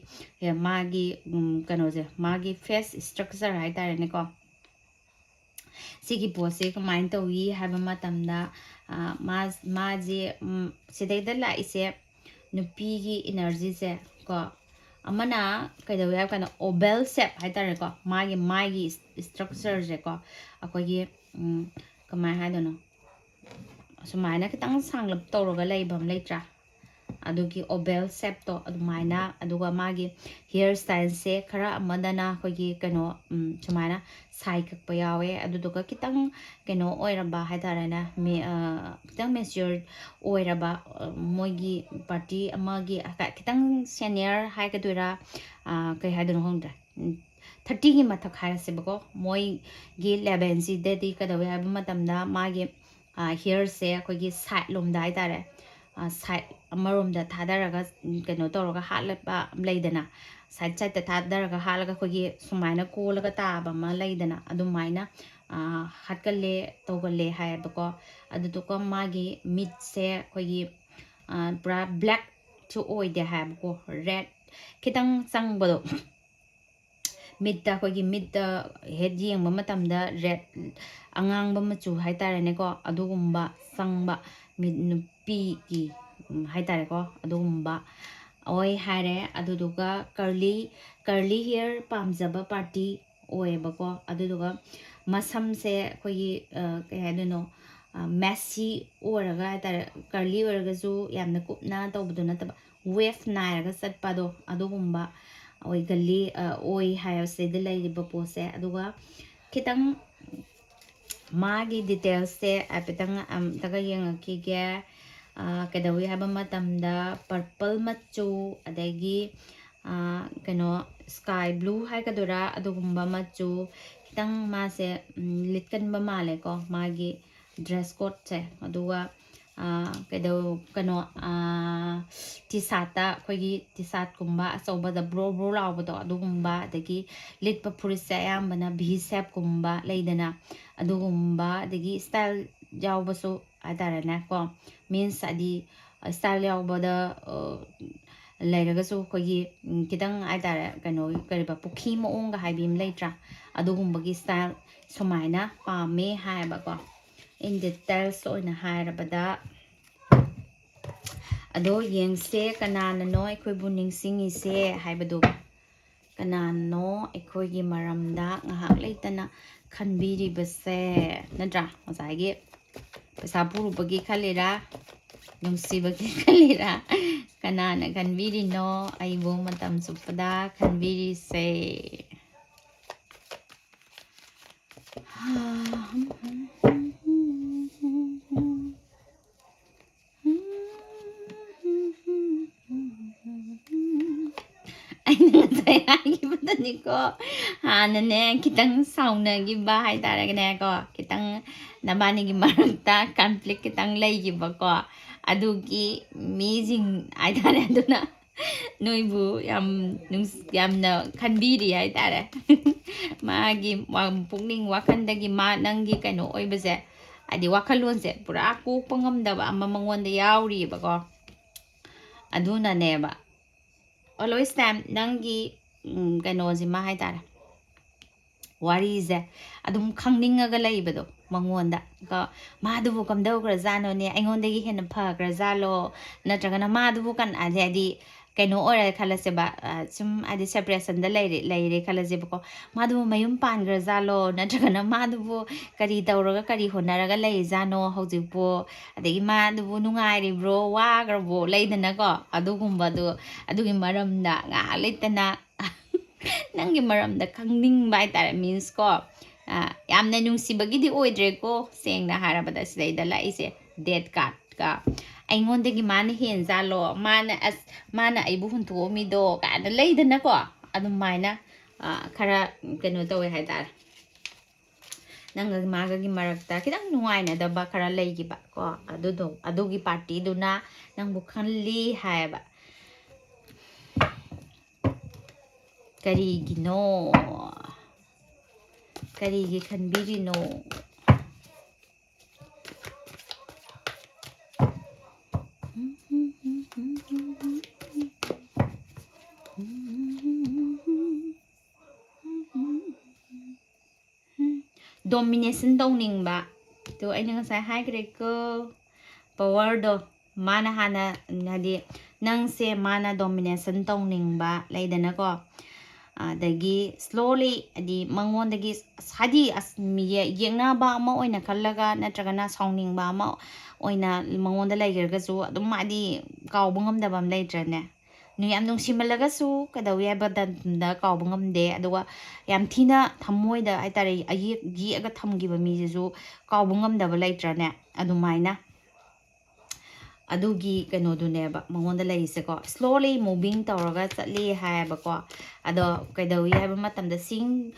ꯑꯦ, ꯃꯥꯒꯤ, ꯎꯝ, ꯀꯩꯅꯣꯁꯦ, ꯃꯥꯒꯤ ꯐꯦꯁ ꯏꯁꯇ꯭ꯔꯛꯆꯔ ꯍꯥꯏꯇꯥꯔꯦꯅꯦꯀꯣ꯫ ꯁꯤꯒꯤ ꯄꯣꯠꯁꯦ ꯀꯃꯥꯏꯅ ꯇꯧꯏ ꯍꯥꯏꯕ ꯃꯇꯝꯗ, ꯑ, ꯃꯥ-, ꯃꯥꯁꯦ, ꯎꯝ, ꯁꯤꯗꯩꯗ ꯂꯥꯛꯏꯁꯦ ꯅꯨꯄꯤꯒꯤ ꯏꯅꯔꯖꯤꯁꯦ ꯀꯣ, ꯑꯃꯅ ꯀꯩꯗꯧꯋꯦ ꯍꯥꯏꯕ ꯀꯥꯟꯗ ꯑꯣꯕꯦꯜ ꯁꯦꯞ ꯍꯥꯏꯇꯥꯔꯦꯀꯣ, ꯃꯥꯒꯤ ꯃꯥꯏꯒꯤ ꯏꯁꯇ꯭ꯔꯛꯆꯔꯁꯦꯀꯣ, ꯑꯩꯈꯣꯏꯒꯤ, ꯎꯝ, ꯀꯃꯥꯏꯅ ꯍꯥꯏꯗꯣꯏꯅꯣ, ꯁꯨꯃꯥꯏꯅ ꯈꯤꯇꯪ ꯁꯥꯡꯂꯞ ꯇꯧꯔꯒ ꯂꯩꯕ ꯑꯃ ꯂꯩꯇ꯭ꯔꯥ? ꯑꯗꯨꯒꯤ ꯑꯣꯕꯦꯜ ꯁꯦꯞꯇꯣ ꯑꯗꯨꯃꯥꯏꯅ, ꯑꯗꯨꯒ ꯃꯥꯒꯤ ꯍꯤꯌꯔ ꯁ꯭ꯇꯥꯏꯜꯁꯦ ꯈꯔ ꯑꯃꯗꯅ ꯑꯩꯈꯣꯏꯒꯤ ꯀꯩꯅꯣ, ꯎꯝ, ꯁꯨꯃꯥꯏꯅ ꯁꯥꯏ ꯀꯛꯄ ꯌꯥꯎꯋꯦ, ꯑꯗꯨꯗꯨꯒ ꯈꯤꯇꯪ ꯀꯩꯅꯣ ꯑꯣꯏꯔꯕ ꯍꯥꯏꯇꯥꯔꯦꯅꯦ, ꯃꯦ-, ꯑ, ꯈꯤꯇꯪ ꯃꯦꯆ꯭ꯌꯣꯔ ꯑꯣꯏꯔꯕ, ꯑ, ꯃꯣꯏꯒꯤ ꯄꯥꯔꯇꯤ ꯑꯃꯒꯤ ꯈꯤꯇꯪ ꯁꯦꯅꯤꯌꯔ ꯍꯥꯏꯒꯗꯣꯏꯔꯥ, ꯑ, ꯀꯩ ꯍꯥꯏꯗꯣꯏꯅꯣ ꯈꯪꯗ꯭ꯔꯦ꯫ ꯊꯥꯔꯇꯤꯒꯤ ꯃꯊꯛ ꯍꯥꯏꯔꯁꯦꯕꯀꯣ, ꯃꯣꯏꯒꯤ ꯂꯦꯕꯦꯟꯁꯤꯗꯗꯤ ꯀꯩꯗꯧꯏ ꯍꯥꯏꯕ ꯃꯇꯝꯗ ꯃꯥꯒꯤ ꯍꯤꯌꯔꯁꯦ ꯑꯩꯈꯣꯏꯒꯤ ꯁꯥꯏꯠ ꯂꯣꯝꯗ ꯍꯥꯏꯇꯥꯔꯦ, ꯁꯥꯏꯠ ꯑꯃꯔꯣꯝꯗ ꯊꯥꯗꯔꯒ, ꯎꯝ, ꯀꯩꯅꯣ ꯇꯧꯔꯒ ꯍꯥꯠꯂꯕ ꯂꯩꯗꯅ, ꯁꯥꯏꯠ ꯁꯥꯏꯠꯇ ꯊꯥꯗꯔꯒ ꯍꯥꯠꯂꯒ ꯑꯩꯈꯣꯏꯒꯤ ꯁꯨꯃꯥꯏꯅ ꯀꯣꯜꯂꯒ ꯇꯥꯕ ꯑꯃ ꯂꯩꯗꯅ, ꯑꯗꯨꯃꯥꯏꯅ ꯍꯥꯠꯀꯜꯂꯦ, ꯇꯧꯒꯜꯂꯦ ꯍꯥꯏꯌꯦꯕꯀꯣ꯫ ꯑꯗꯨꯗꯨꯒ ꯃꯥꯒꯤ ꯃꯤꯠꯁꯦ ꯑꯩꯈꯣꯏꯒꯤ ꯄꯨꯔꯥ ꯕ꯭ꯂꯦꯛꯁꯨ ꯑꯣꯏꯗꯦ ꯍꯥꯏꯌꯦꯕꯀꯣ, ꯔꯦꯠ ꯈꯤꯇꯪ ꯆꯪꯕꯗꯣ, ꯃꯤꯠꯇ, ꯑꯩꯈꯣꯏꯒꯤ ꯃꯤꯠꯇ ꯍꯦꯛ ꯌꯦꯡꯕ ꯃꯇꯝꯗ ꯔꯦꯠ, ꯑꯉꯥꯡꯕ ꯃꯆꯨ ꯍꯥꯏꯇꯥꯔꯦꯅꯦꯀꯣ, ꯑꯗꯨꯒꯨꯝꯕ ꯆꯪꯕ ꯃꯤꯠ ꯅꯨꯄꯤꯒꯤ, ꯎꯝ, ꯍꯥꯏꯇꯥꯔꯦꯀꯣ, ꯑꯗꯨꯒꯨꯝꯕ ꯑꯣꯏ ꯍꯥꯏꯔꯦ꯫ ꯑꯗꯨꯗꯨꯒ ꯀꯔꯂꯤ, ꯀꯔꯂꯤ ꯍꯤꯌꯔ ꯄꯥꯝꯖꯕ ꯄꯥꯔꯇꯤ ꯑꯣꯏꯌꯦꯕꯀꯣ꯫ ꯑꯗꯨꯗꯨꯒ ꯃꯁꯝꯁꯦ ꯑꯩꯈꯣꯏꯒꯤ, ꯑ, ꯀꯩ ꯍꯥꯏꯗꯣꯏꯅꯣ, ꯃꯦꯁꯤ ꯑꯣꯏꯔꯒ ꯍꯥꯏꯇꯥꯔꯦ, ꯀꯔꯂꯤ ꯑꯣꯏꯔꯒꯁꯨ ꯌꯥꯝꯅ ꯀꯨꯞꯅ ꯇꯧꯕꯗꯣ ꯅꯠꯇꯕ, ꯋꯦꯐ ꯅꯥꯏꯔꯒ ꯆꯠꯄꯗꯣ, ꯑꯗꯨꯒꯨꯝꯕ ꯑꯣꯏꯒꯜꯂꯤ, ꯑ, ꯑꯣꯏ ꯍꯥꯏꯕꯁꯤꯗ ꯂꯩꯔꯤꯕ ꯄꯣꯠꯁꯦ꯫ ꯑꯗꯨꯒ ꯈꯤꯇꯪ ꯃꯥꯒꯤ ꯗꯤꯇꯦꯜꯁꯁꯦ ꯍꯥꯏꯐꯦꯠꯇꯪ ꯑꯝꯇꯒ ꯌꯦꯡꯉꯛꯈꯤꯒꯦ꯫ ꯑ, ꯀꯩꯗꯧꯏ ꯍꯥꯏꯕ ꯃꯇꯝꯗ ꯄꯔꯄꯜ ꯃꯆꯨ, ꯑꯗꯒꯤ, ꯑ, ꯀꯩꯅꯣ, ꯁ꯭ꯀꯥꯏ ꯕ꯭ꯂꯨ ꯍꯥꯏꯒꯗꯣꯏꯔꯥ, ꯑꯗꯨꯒꯨꯝꯕ ꯃꯆꯨ ꯈꯤꯇꯪ ꯃꯥꯁꯦ, ꯎꯝ, ꯂꯤꯠꯀꯟꯕ ꯃꯥꯜꯂꯦꯀꯣ, ꯃꯥꯒꯤ ꯗ꯭ꯔꯦꯁ ꯀꯣꯠꯁꯦ꯫ ꯑꯗꯨꯒ, ꯑ, ꯀꯩꯗꯧ-, ꯀꯩꯅꯣ, ꯇꯤ ꯁꯥꯔꯠꯇ, ꯑꯩꯈꯣꯏꯒꯤ ꯇꯤ ꯁꯥꯔꯠꯀꯨꯝꯕ ꯑꯆꯧꯕꯗ ꯕ꯭ꯔꯣ ꯕ꯭ꯔꯣ ꯂꯥꯎꯕꯗꯣ, ꯑꯗꯨꯒꯨꯝꯕ, ꯑꯗꯒꯤ ꯂꯤꯠꯄ ꯐꯨꯔꯤꯠꯁꯦ ꯑꯌꯥꯝꯕꯅ ꯚꯤ ꯁꯦꯞꯀꯨꯝꯕ ꯂꯩꯗꯅ, ꯑꯗꯨꯒꯨꯝꯕ, ꯑꯗꯒꯤ ꯁ꯭ꯇꯥꯏꯜ ꯌꯥꯎꯕꯁꯨ ꯍꯥꯏꯇꯥꯔꯦꯅꯦꯀꯣ, ꯃꯤꯟꯁ ꯍꯥꯏꯗꯤ ꯁ꯭ꯇꯥꯏꯜ ꯌꯥꯎꯕꯗ, ꯑ, ꯂꯩꯔꯒꯁꯨ ꯑꯩꯈꯣꯏꯒꯤ, ꯎꯝ, ꯈꯤꯇꯪ ꯍꯥꯏꯇꯥꯔꯦ, ꯀꯩꯅꯣꯒꯤ, ꯀꯔꯤꯕ, ꯄꯨꯈ꯭ꯔꯤ ꯃꯑꯣꯡꯒ ꯍꯥꯏꯕꯤ ꯑꯃ ꯂꯩꯇ꯭ꯔꯥ, ꯑꯗꯨꯒꯨꯝꯕꯒꯤ ꯁ꯭ꯇꯥꯏꯜ ꯁꯨꯃꯥꯏꯅ ꯄꯥꯝꯃꯦ ꯍꯥꯏꯌꯦꯕꯀꯣ꯫ ꯏꯟ ꯗꯤꯇꯦꯜꯁ ꯑꯣꯏꯅ ꯍꯥꯏꯔꯕꯗ, ꯑꯗꯣ ꯌꯦꯡꯁꯦ, ꯀꯅꯥꯅꯅꯣ ꯑꯩꯈꯣꯏꯕꯨ ꯅꯤꯡꯁꯤꯡꯉꯤꯁꯦ ꯍꯥꯏꯕꯗꯣ, ꯀꯅꯥꯅꯣ ꯑꯩꯈꯣꯏꯒꯤ ꯃꯔꯝꯗ ꯉꯥꯏꯍꯥꯛ ꯂꯩꯇꯅ ꯈꯟꯕꯤꯔꯤꯕꯁꯦ, ꯅꯠꯇ꯭ꯔꯥ? ꯉꯁꯥꯏꯒꯤ ꯄꯩꯁꯥ ꯄꯨꯔꯨꯕꯒꯤ ꯈꯜꯂꯤꯔꯥ, ꯅꯨꯡꯁꯤꯕꯒꯤ ꯈꯜꯂꯤꯔꯥ? ꯀꯅꯥꯅ ꯈꯟꯕꯤꯔꯤꯅꯣ ꯑꯩꯕꯨ ꯃꯇꯝ ꯆꯨꯞꯄꯗ ꯈꯟꯕꯤꯔꯤꯁꯦ? ꯉꯁꯥꯏ ꯍꯥꯏꯈꯤꯕꯗꯅꯤꯀꯣ, ꯍꯥꯟꯅꯅꯦ ꯈꯤꯇꯪ ꯁꯥꯎꯅꯈꯤꯕ ꯍꯥꯏꯇꯥꯔꯒꯅꯦꯀꯣ, ꯈꯤꯇꯪ ꯅꯕꯥꯅꯤꯒꯤ ꯃꯔꯛꯇ ꯀꯟꯐ꯭ꯂꯤꯛ ꯈꯤꯇꯪ ꯂꯩꯈꯤꯕꯀꯣ, ꯑꯗꯨꯒꯤ ꯃꯤꯁꯤꯡ ꯍꯥꯏꯇꯥꯔꯦ꯫ ꯑꯗꯨꯅ ꯅꯣꯏꯕꯨ ꯌꯥꯝ ꯅꯨꯡꯁ- ꯌꯥꯝꯅ ꯈꯟꯕꯤꯔꯤ ꯍꯥꯏꯇꯥꯔꯦ꯫ ꯃꯥꯒꯤ ꯋꯥ- ꯄꯨꯛꯅꯤꯡ ꯋꯥꯈꯜꯗꯒꯤ ꯃꯥ ꯅꯪꯒꯤ ꯀꯩꯅꯣ ꯑꯣꯏꯕꯁꯦ, ꯍꯥꯏꯗꯤ ꯋꯥꯈꯜꯂꯣꯟꯁꯦ ꯄꯨꯔꯥ ꯀꯣꯛꯄ ꯉꯝꯗꯕ ꯑꯃ ꯃꯉꯣꯟꯗ ꯌꯥꯎꯔꯤꯑꯕꯀꯣ꯫ ꯑꯗꯨꯅꯅꯦꯕ, always time ꯅꯪꯒꯤ ꯎꯝ, ꯀꯩꯅꯣꯁꯤꯃ ꯍꯥꯏꯇꯥꯔꯦ, ꯋꯥꯔꯤꯁꯦ ꯑꯗꯨꯝ ꯈꯪꯅꯤꯡꯉꯒ ꯂꯩꯕꯗꯣ ꯃꯉꯣꯟꯗ꯫ ꯀꯣ, ꯃꯥꯗꯨꯕꯨ ꯀꯝꯗꯧꯈ꯭ꯔꯖꯥꯠꯅꯣꯅꯦ, ꯑꯩꯉꯣꯟꯗꯒꯤ ꯍꯦꯟꯅ ꯐꯈ꯭ꯔꯖꯥꯠꯂꯣ? ꯅꯠꯇ꯭ꯔꯒꯅ ꯃꯥꯗꯨꯕꯨ ꯀꯟ- ꯍꯥꯏꯗꯤ, ꯍꯥꯏꯗꯤ ꯀꯩꯅꯣ ꯑꯣꯏꯔꯦ ꯈꯜꯂꯁꯦꯕ, ꯑ, ꯁꯨꯝ ꯍꯥꯏꯗꯤ ꯁꯦꯄꯔꯦꯁꯟꯗ ꯂꯩꯔꯦ ꯂꯩꯔꯦ ꯈꯜꯂꯁꯦꯕꯀꯣ꯫ ꯃꯥꯗꯨꯕꯨ ꯃꯌꯨꯝ ꯄꯥꯟꯈ꯭ꯔꯖꯥꯠꯂꯣ? ꯅꯠꯇ꯭ꯔꯒꯅ ꯃꯥꯗꯨꯕꯨ ꯀꯔꯤ ꯇꯧꯔꯒ ꯀꯔꯤ ꯍꯣꯠꯅꯔꯒ ꯂꯩꯔꯤꯖꯥꯠꯅꯣ ꯍꯧꯖꯤꯛꯄꯨ? ꯑꯗꯒꯤ ꯃꯥꯗꯨꯕꯨ ꯅꯨꯡꯉꯥꯏꯔꯤꯕ꯭ꯔꯣ, ꯋꯥꯈ꯭ꯔꯕꯣ, ꯂꯩꯗꯅꯀꯣ, ꯑꯗꯨꯒꯨꯝꯕꯗꯣ, ꯑꯗꯨꯒꯤ ꯃꯔꯝꯗ ꯉꯥꯏꯍꯥꯛ ꯂꯩꯇꯅ ꯅꯪꯒꯤ ꯃꯔꯝꯗ ꯈꯪꯅꯤꯡꯕ ꯍꯥꯏꯇꯥꯔꯦ꯫ Means ꯀꯣ, ꯑ, ꯌꯥꯝꯅ ꯅꯨꯡꯁꯤꯕꯒꯤꯗꯤ ꯑꯣꯏꯗ꯭ꯔꯦꯀꯣ, ꯁꯦꯡꯅ ꯍꯥꯏꯔꯕꯗ ꯁꯤꯗꯩꯗ ꯂꯥꯛꯏꯁꯦ, death cardꯀ꯫ ꯑꯩꯉꯣꯟꯗꯒꯤ ꯃꯥꯅ ꯍꯦꯟꯖꯥꯠꯂꯣ, ꯃꯥꯅ ꯑꯁ ꯃꯥꯅ ꯑꯩꯕꯨ ꯍꯨꯟꯇꯣꯛꯑꯝꯃꯤꯗꯣ ꯀꯥꯏꯅ ꯂꯩꯗꯅꯀꯣ, ꯑꯗꯨꯃꯥꯏꯅ, ꯑ, ꯈꯔ ꯀꯩꯅꯣ ꯇꯧꯋꯦ ꯍꯥꯏꯇꯥꯔꯦ꯫ ꯅꯪꯒ ꯃꯥꯒꯒꯤ ꯃꯔꯛꯇ ꯈꯤꯇꯪ ꯅꯨꯡꯉꯥꯏꯅꯗꯕ ꯈꯔ ꯂꯩꯈꯤꯕ ꯀꯣ, ꯑꯗꯨꯗꯣ, ꯑꯗꯨꯒꯤ ꯄꯥꯔꯇꯤꯗꯨꯅ ꯅꯪꯕꯨ ꯈꯜꯂꯤ ꯍꯥꯏꯌꯦꯕ꯫ ꯀꯔꯤꯒꯤꯅꯣ? ꯀꯔꯤꯒꯤ ꯈꯟꯕꯤꯔꯤꯅꯣ? Domination ꯇꯧꯅꯤꯡꯕ꯫ ꯑꯗꯣ ꯑꯩꯅ ꯉꯁꯥꯏ ꯍꯥꯏꯈ꯭ꯔꯦꯀꯣ, powerꯗꯣ ꯃꯥꯅ ꯍꯥꯟꯅ, ꯍꯥꯏꯗꯤ ꯅꯪꯁꯦ ꯃꯥꯅ domination ꯇꯧꯅꯤꯡꯕ ꯂꯩꯗꯅꯀꯣ꯫ ꯑꯗꯒꯤ slowly, ꯍꯥꯏꯗꯤ ꯃꯉꯣꯟꯗꯒꯤ, ꯍꯥꯏꯗꯤ ꯑꯁ, ꯌꯦ- ꯌꯦꯛꯅꯕ ꯑꯃ ꯑꯣꯏꯅ ꯈꯜꯂꯒ ꯅꯠꯇ꯭ꯔꯒꯅ ꯁꯥꯎꯅꯤꯡꯕ ꯑꯃ ꯑꯣꯏꯅ ꯃꯉꯣꯟꯗ ꯂꯩꯈ꯭ꯔꯒꯁꯨ, ꯑꯗꯨꯝ ꯍꯥꯏꯗꯤ ꯀꯥꯎꯕ ꯉꯝꯗꯕ ꯑꯃ ꯂꯩꯇ꯭ꯔꯅꯦ? ꯅꯨ- ꯌꯥꯝ ꯅꯨꯡꯁꯤꯃꯜꯂꯒꯁꯨ ꯀꯩꯗꯧꯋꯤ ꯍꯥꯏꯕ ꯃꯇꯝꯗ ꯀꯥꯎꯕ ꯉꯝꯗꯦ꯫ ꯑꯗꯨꯒ ꯌꯥꯝ ꯊꯤꯅ ꯊꯃꯣꯏꯗ ꯍꯥꯏꯇꯥꯔꯦ, ꯑꯌꯦꯛ ꯌꯦꯛꯑꯒ ꯊꯝꯈꯤꯕ ꯃꯤꯁꯤꯁꯨ ꯀꯥꯎꯕ ꯉꯝꯗꯕ ꯂꯩꯇ꯭ꯔꯅꯦ? ꯑꯗꯨꯃꯥꯏꯅ ꯑꯗꯨꯒꯤ ꯀꯩꯅꯣꯗꯨꯅꯦꯕ ꯃꯉꯣꯟꯗ ꯂꯩꯔꯤꯁꯦꯀꯣ꯫ Slowly moving ꯇꯧꯔꯒ ꯆꯠꯂꯤ ꯍꯥꯏꯌꯦꯕꯀꯣ꯫ ꯑꯗꯣ ꯀꯩꯗꯧꯏ ꯍꯥꯏꯕ ꯃꯇꯝꯗ ꯁꯤꯡ,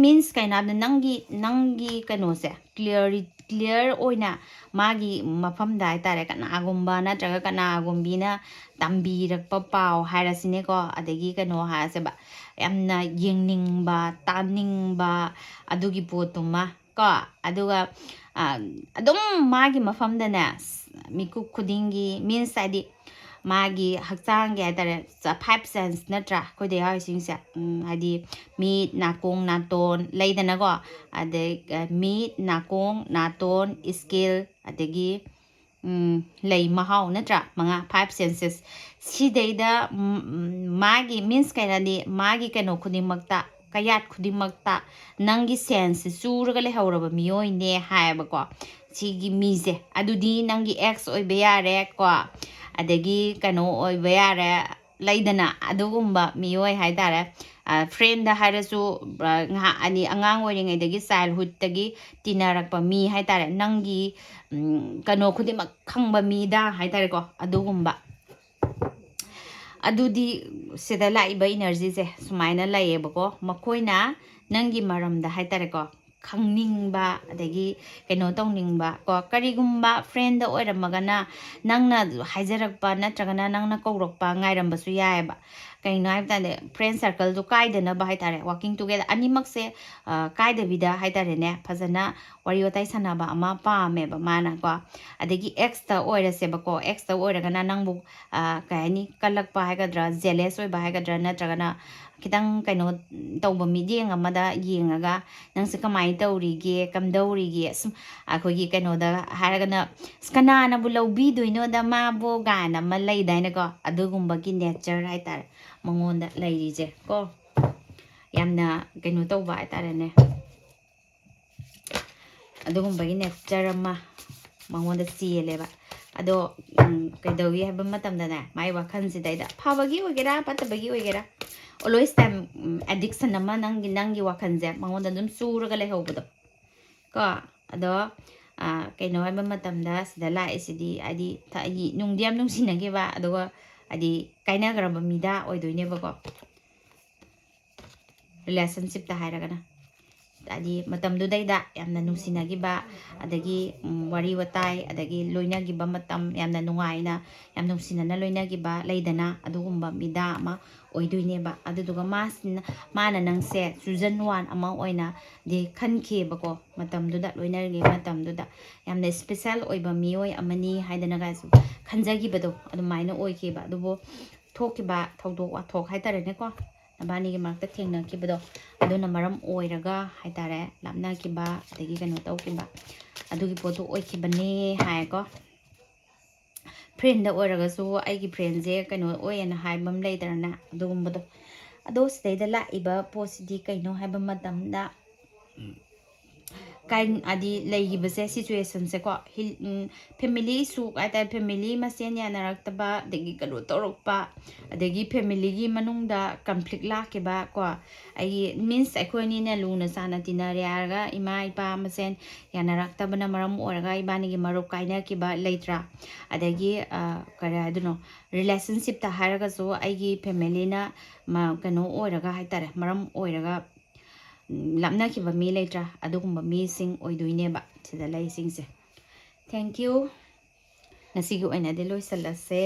ꯃꯤꯟꯁ ꯀꯩꯅꯣ ꯍꯥꯏꯕꯗ ꯅꯪꯒꯤ ꯅꯪꯒꯤ ꯀꯩꯅꯣꯁꯦ ꯀ꯭ꯂꯤꯌꯥꯔꯤ ꯀ꯭ꯂꯤꯌꯥꯔ ꯑꯣꯏꯅ ꯃꯥꯒꯤ ꯃꯐꯝꯗ ꯍꯥꯏꯇꯥꯔꯦ, ꯀꯅꯥꯒꯨꯝꯕ ꯅꯠꯇ꯭ꯔꯒ ꯀꯅꯥꯒꯨꯝꯕꯤꯅ ꯇꯝꯕꯤꯔꯛꯄ ꯄꯥꯎ ꯍꯥꯏꯔꯁꯤꯅꯦꯀꯣ, ꯑꯗꯒꯤ ꯀꯩꯅꯣ ꯍꯥꯏꯔꯁꯦꯕ, ꯌꯥꯝꯅ ꯌꯦꯡꯅꯤꯡꯕ, ꯇꯥꯅꯤꯡꯕ, ꯑꯗꯨꯒꯤ ꯄꯣꯠꯇꯨꯃ ꯀꯣ꯫ ꯑꯗꯨꯒ ꯑꯗꯨꯝ ꯃꯥꯒꯤ ꯃꯐꯝꯗꯅꯦ, ꯃꯤꯀꯨꯞ ꯈꯨꯗꯤꯡꯒꯤ, ꯃꯤꯟꯁ ꯍꯥꯏꯗꯤ ꯃꯥꯒꯤ ꯍꯛꯆꯥꯡꯒꯤ ꯍꯥꯏꯇꯥꯔꯦ, ꯐꯥꯏꯚ ꯁꯦꯟꯁ ꯅꯠꯇ꯭ꯔꯥ ꯑꯩꯈꯣꯏꯗ ꯌꯥꯎꯔꯤꯁꯤꯡꯁꯦ? ꯍꯥꯏꯗꯤ ꯃꯤꯠ, ꯅꯥꯀꯣꯡ, ꯅꯥꯇꯣꯟ ꯂꯩꯗꯅꯀꯣ꯫ ꯑꯗꯩ ꯃꯤꯠ, ꯅꯥꯀꯣꯡ, ꯅꯥꯇꯣꯟ, ꯏꯁꯀꯤꯜ, ꯑꯗꯒꯤ ꯂꯩ, ꯃꯍꯥꯎ ꯅꯠꯇ꯭ꯔꯥ? ꯃꯉꯥ, ꯐꯥꯏꯚ ꯁꯦꯟꯁꯦꯁ꯫ ꯁꯤꯗꯩꯗ ꯃꯥꯒꯤ, ꯃꯤꯟꯁ ꯀꯩꯅꯣꯗꯤ, ꯃꯥꯒꯤ ꯀꯩꯅꯣ ꯈꯨꯗꯤꯡꯃꯛꯇ, ꯀꯌꯥꯠ ꯈꯨꯗꯤꯡꯃꯛꯇ ꯅꯪꯒꯤ ꯁꯦꯟꯁꯁꯦ ꯆꯨꯔꯒ ꯂꯩꯍꯧꯔꯕ ꯃꯤꯑꯣꯏꯅꯦ ꯍꯥꯏꯌꯦꯕꯀꯣ꯫ ꯁꯤꯒꯤ ꯃꯤꯁꯦ ꯑꯗꯨꯗꯤ ꯅꯪꯒꯤ ꯑꯦꯛꯁ ꯑꯣꯏꯕ ꯌꯥꯔꯦ ꯀꯣ, ꯑꯗꯒꯤ ꯀꯩꯅꯣ ꯑꯣꯏꯕ ꯌꯥꯔꯦ, ꯂꯩꯗꯅ, ꯑꯗꯨꯒꯨꯝꯕ ꯃꯤꯑꯣꯏ ꯍꯥꯏꯇꯥꯔꯦ꯫ ꯐ꯭ꯔꯦꯟꯗ ꯍꯥꯏꯔꯁꯨ, ꯉꯥꯏꯍꯥꯛ ꯑꯅꯤ ꯑꯉꯥꯡ ꯑꯣꯏꯔꯤꯉꯩꯗꯒꯤ, ꯆꯥꯏꯜꯍꯨꯗꯇꯒꯤ ꯇꯤꯟꯅꯔꯛꯄ ꯃꯤ ꯍꯥꯏꯇꯥꯔꯦ, ꯅꯪꯒꯤ ꯀꯩꯅꯣ ꯈꯨꯗꯤꯡꯃꯛ ꯈꯪꯕ ꯃꯤꯗ ꯍꯥꯏꯇꯥꯔꯦꯀꯣ, ꯑꯗꯨꯒꯨꯝꯕ꯫ ꯑꯗꯨꯗꯤ ꯁꯤꯗ ꯂꯥꯛꯏꯕ ꯏꯅꯔꯖꯤꯁꯦ ꯁꯨꯃꯥꯏꯅ ꯂꯩꯌꯦꯕꯀꯣ꯫ ꯃꯈꯣꯏꯅ ꯅꯪꯒꯤ ꯃꯔꯝꯗ ꯍꯥꯏꯇꯥꯔꯦꯀꯣ, ꯈꯪꯅꯤꯡꯕ, ꯑꯗꯒꯤ ꯀꯩꯅꯣ ꯇꯧꯅꯤꯡꯕ ꯀꯣ꯫ ꯀꯔꯤꯒꯨꯝꯕ ꯐ꯭ꯔꯦꯟꯗ ꯑꯣꯏꯔꯝꯃꯒꯅ ꯅꯪꯅ ꯍꯥꯏꯖꯔꯛꯄ ꯅꯠꯇ꯭ꯔꯒꯅ ꯅꯪꯅ ꯀꯧꯔꯛꯄ ꯉꯥꯏꯔꯝꯕꯁꯨ ꯌꯥꯏꯑꯕ꯫ ꯀꯩꯅꯣ ꯍꯥꯏꯕ ꯀꯥꯟꯗ, ꯐ꯭ꯔꯦꯟ ꯁꯔꯀꯜꯗꯣ ꯀꯥꯏꯗꯅꯕ ꯍꯥꯏꯇꯥꯔꯦ, ꯋꯥꯔꯀꯤꯡ ꯇꯨꯒꯦꯗꯔ ꯑꯅꯤꯃꯛꯁꯦ ꯀꯥꯏꯗꯕꯤꯗ ꯍꯥꯏꯇꯥꯔꯦꯅꯦ, ꯐꯖꯅ ꯋꯥꯔꯤ ꯋꯥꯇꯥꯏ ꯁꯥꯟꯅꯕ ꯑꯃ ꯄꯥꯝꯃꯦꯕ ꯃꯥꯅꯀꯣ꯫ ꯑꯗꯒꯤ ꯑꯦꯛꯁꯇ ꯑꯣꯏꯔꯁꯦꯕꯀꯣ, ꯑꯦꯛꯁꯇ ꯑꯣꯏꯔꯒꯅ ꯅꯪꯕꯨ ꯀꯩ ꯍꯥꯏꯅꯤ, ꯀꯜꯂꯛꯄ ꯍꯥꯏꯒꯗ꯭ꯔꯥ, ꯖꯦꯂꯦꯁ ꯑꯣꯏꯕ ꯍꯥꯏꯒꯗ꯭ꯔꯥ, ꯅꯠꯇ꯭ꯔꯒꯅ ꯈꯤꯇꯪ ꯀꯩꯅꯣ ꯇꯧꯕ ꯃꯤꯠꯌꯦꯡ ꯑꯃꯗ ꯌꯦꯡꯉꯒ, "ꯅꯪꯁꯦ ꯀꯃꯥꯏꯅ ꯇꯧꯔꯤꯒꯦ, ꯀꯝꯗꯧꯔꯤꯒꯦ?" ꯁꯨꯝ ꯑꯩꯈꯣꯏꯒꯤ ꯀꯩꯅꯣꯗ ꯍꯥꯏꯔꯒꯅ, "ꯑꯁ, ꯀꯅꯥꯅꯕꯨ ꯂꯧꯕꯤꯗꯣꯏꯅꯣꯗ ꯃꯥꯕꯨ?" ꯀꯥꯏꯅ ꯑꯃ ꯂꯩꯗꯥꯏꯅꯦꯀꯣ, ꯑꯗꯨꯒꯨꯝꯕꯒꯤ ꯅꯦꯆꯔ ꯍꯥꯏꯇꯥꯔꯦ ꯃꯉꯣꯟꯗ ꯂꯩꯔꯤꯁꯦ ꯀꯣ꯫ ꯌꯥꯝꯅ ꯀꯩꯅꯣ ꯇꯧꯕ ꯍꯥꯏꯇꯥꯔꯦꯅꯦ, ꯑꯗꯨꯒꯨꯝꯕꯒꯤ ꯅꯦꯆꯔ ꯑꯃ ꯃꯉꯣꯟꯗ ꯆꯦꯜꯂꯦꯕ꯫ ꯑꯗꯣ ꯀꯩꯗꯧꯏ ꯍꯥꯏꯕ ꯃꯇꯝꯗꯅꯦ, ꯃꯥꯏ ꯋꯥꯈꯜꯁꯤꯗꯩꯗ, ꯐꯕꯒꯤ ꯑꯣꯏꯒꯦꯔꯥ ꯐꯠꯇꯕꯒꯤ ꯑꯣꯏꯒꯦꯔꯥ, always time addiction ꯑꯃ ꯅꯪꯒꯤ ꯅꯪꯒꯤ ꯋꯥꯈꯜꯁꯦ ꯃꯉꯣꯟꯗ ꯑꯗꯨꯝ ꯆꯨꯔꯒ ꯂꯩꯍꯧꯕꯗꯣ ꯀꯣ꯫ ꯑꯗꯣ ꯀꯩꯅꯣ ꯍꯥꯏꯕ ꯃꯇꯝꯗ ꯁꯤꯗ ꯂꯥꯛꯏꯁꯤꯗꯤ ꯍꯥꯏꯗꯤ ꯊ- ꯍꯥꯏꯗꯤ ꯅꯨꯡꯗꯤ ꯌꯥꯝ ꯅꯨꯡꯁꯤꯅꯈꯤꯕ, ꯑꯗꯨꯒ ꯍꯥꯏꯗꯤ ꯀꯥꯏꯅꯈ꯭ꯔꯕ ꯃꯤꯗ ꯑꯣꯏꯗꯣꯏꯅꯦꯕꯀꯣ꯫ ꯔꯤꯂꯦꯁꯟꯁꯤꯞꯇ ꯍꯥꯏꯔꯒꯅ ꯍꯥꯏꯗꯤ ꯃꯇꯝꯗꯨꯗꯩꯗ ꯌꯥꯝꯅ ꯅꯨꯡꯁꯤꯅꯈꯤꯕ, ꯑꯗꯒꯤ ꯎꯝ, ꯋꯥꯔꯤ ꯋꯥꯇꯥꯏ, ꯑꯗꯒꯤ ꯂꯣꯏꯅꯈꯤꯕ ꯃꯇꯝ, ꯌꯥꯝꯅ ꯅꯨꯡꯉꯥꯏꯅ, ꯌꯥꯝ ꯅꯨꯡꯁꯤꯅꯅ ꯂꯣꯏꯅꯈꯤꯕ ꯂꯩꯗꯅ, ꯑꯗꯨꯒꯨꯝꯕ ꯃꯤꯗꯥ ꯑꯃ ꯑꯣꯏꯗꯣꯏꯅꯦꯕ꯫ ꯑꯗꯨꯗꯨꯒ ꯃꯥꯁꯤꯅ ꯃꯥꯅ ꯅꯪꯁꯦ ꯆꯨꯖꯟ ꯋꯥꯟ ꯑꯃ ꯑꯣꯏꯅꯗꯤ ꯈꯟꯈꯤꯕꯀꯣ꯫ ꯃꯇꯝꯗꯨꯗ, ꯂꯣꯏꯅꯔꯤꯉꯩ ꯃꯇꯝꯗꯨꯗ ꯌꯥꯝꯅ ꯏꯁꯄꯤꯁꯦꯜ ꯑꯣꯏꯕ ꯃꯤꯑꯣꯏ ꯑꯃꯅꯤ ꯍꯥꯏꯗꯅꯒꯁꯨ ꯈꯟꯖꯈꯤꯕꯗꯣ ꯑꯗꯨꯃꯥꯏꯅ ꯑꯣꯏꯈꯤꯕ꯫ ꯑꯗꯨꯕꯨ ꯊꯣꯛꯈꯤꯕ ꯊꯧꯗꯣꯛ ꯋꯥꯊꯣꯛ ꯍꯥꯏꯇꯥꯔꯦꯅꯦꯀꯣ, ꯅꯕꯥꯅꯤꯒꯤ ꯃꯔꯛꯇ ꯊꯦꯡꯅꯈꯤꯕꯗꯣ, ꯑꯗꯨꯅ ꯃꯔꯝ ꯑꯣꯏꯔꯒ ꯍꯥꯏꯇꯥꯔꯦ, ꯂꯥꯞꯅꯈꯤꯕ, ꯑꯗꯒꯤ ꯀꯩꯅꯣ ꯇꯧꯈꯤꯕ, ꯑꯗꯨꯒꯤ ꯄꯣꯠꯇꯣ ꯑꯣꯏꯈꯤꯕꯅꯦ ꯍꯥꯏꯀꯣ꯫ ꯐ꯭ꯔꯦꯟꯗ ꯑꯣꯏꯔꯒꯁꯨ ꯑꯩꯒꯤ ꯐ꯭ꯔꯦꯟꯁꯦ ꯀꯩꯅꯣ ꯑꯣꯏꯌꯦꯅ ꯍꯥꯏꯕ ꯑꯃ ꯂꯩꯗꯅ, ꯑꯗꯨꯒꯨꯝꯕꯗꯣ꯫ ꯑꯗꯣ ꯁꯤꯗꯩꯗ ꯂꯥꯛꯏꯕ ꯄꯣꯠꯁꯤꯗꯤ ꯀꯩꯅꯣ ꯍꯥꯏꯕ ꯃꯇꯝꯗ, ꯀꯥꯏ-, ꯍꯥꯏꯗꯤ ꯂꯩꯈꯤꯕꯁꯦ, ꯁꯤꯆꯨꯋꯦꯁꯟꯁꯦꯀꯣ, ꯍꯤꯜ-, ꯎꯝ, ꯐꯦꯃꯤꯂꯤ ꯏꯁꯨ ꯍꯥꯏꯇꯥꯔꯦ, ꯐꯦꯃꯤꯂꯤ ꯃꯁꯦꯟ ꯌꯥꯅꯔꯛꯇꯕ, ꯑꯗꯒꯤ ꯀꯩꯅꯣ ꯇꯧꯔꯛꯄ, ꯑꯗꯒꯤ ꯐꯦꯃꯤꯂꯤꯒꯤ ꯃꯅꯨꯡꯗ ꯀꯟꯐ꯭ꯂꯤꯛ ꯂꯥꯛꯈꯤꯕ ꯀꯣ, ꯑꯩꯒꯤ, ꯃꯤꯟꯁ, ꯑꯩꯈꯣꯏ ꯑꯅꯤꯅ ꯂꯨꯅ ꯆꯥꯟꯅ ꯇꯤꯟꯅꯔꯦ ꯍꯥꯏꯔꯒ ꯏꯃꯥ ꯏꯄꯥ ꯃꯁꯦꯟ ꯌꯥꯅꯔꯛꯇꯕꯅ ꯃꯔꯝ ꯑꯣꯏꯔꯒ ꯏꯕꯥꯅꯤꯒꯤ ꯃꯔꯨꯞ ꯀꯥꯏꯅꯈꯤꯕ ꯂꯩꯇ꯭ꯔꯥ? ꯑꯗꯒꯤ, ꯑ, ꯀꯔꯤ ꯍꯥꯏꯗꯣꯏꯅꯣ, ꯔꯤꯂꯦꯁꯟꯁꯤꯞꯇ ꯍꯥꯏꯔꯒꯁꯨ ꯑꯩꯒꯤ ꯐꯦꯃꯤꯂꯤꯅ ꯃ-, ꯀꯩꯅꯣ ꯑꯣꯏꯔꯒ ꯍꯥꯏꯇꯥꯔꯦ, ꯃꯔꯝ ꯑꯣꯏꯔꯒ, ꯎꯝ, ꯂꯥꯞꯅꯈꯤꯕ ꯃꯤ ꯂꯩꯇ꯭ꯔꯥ? ꯑꯗꯨꯒꯨꯝꯕ ꯃꯤꯁꯤꯡ ꯑꯣꯏꯗꯣꯏꯅꯦꯕ ꯁꯤꯗ ꯂꯩꯁꯤꯡꯁꯦ꯫ Thank you꯫ ꯉꯁꯤꯒꯤ ꯑꯣꯏꯅꯗꯤ ꯂꯣꯏꯁꯤꯜꯂꯁꯦ꯫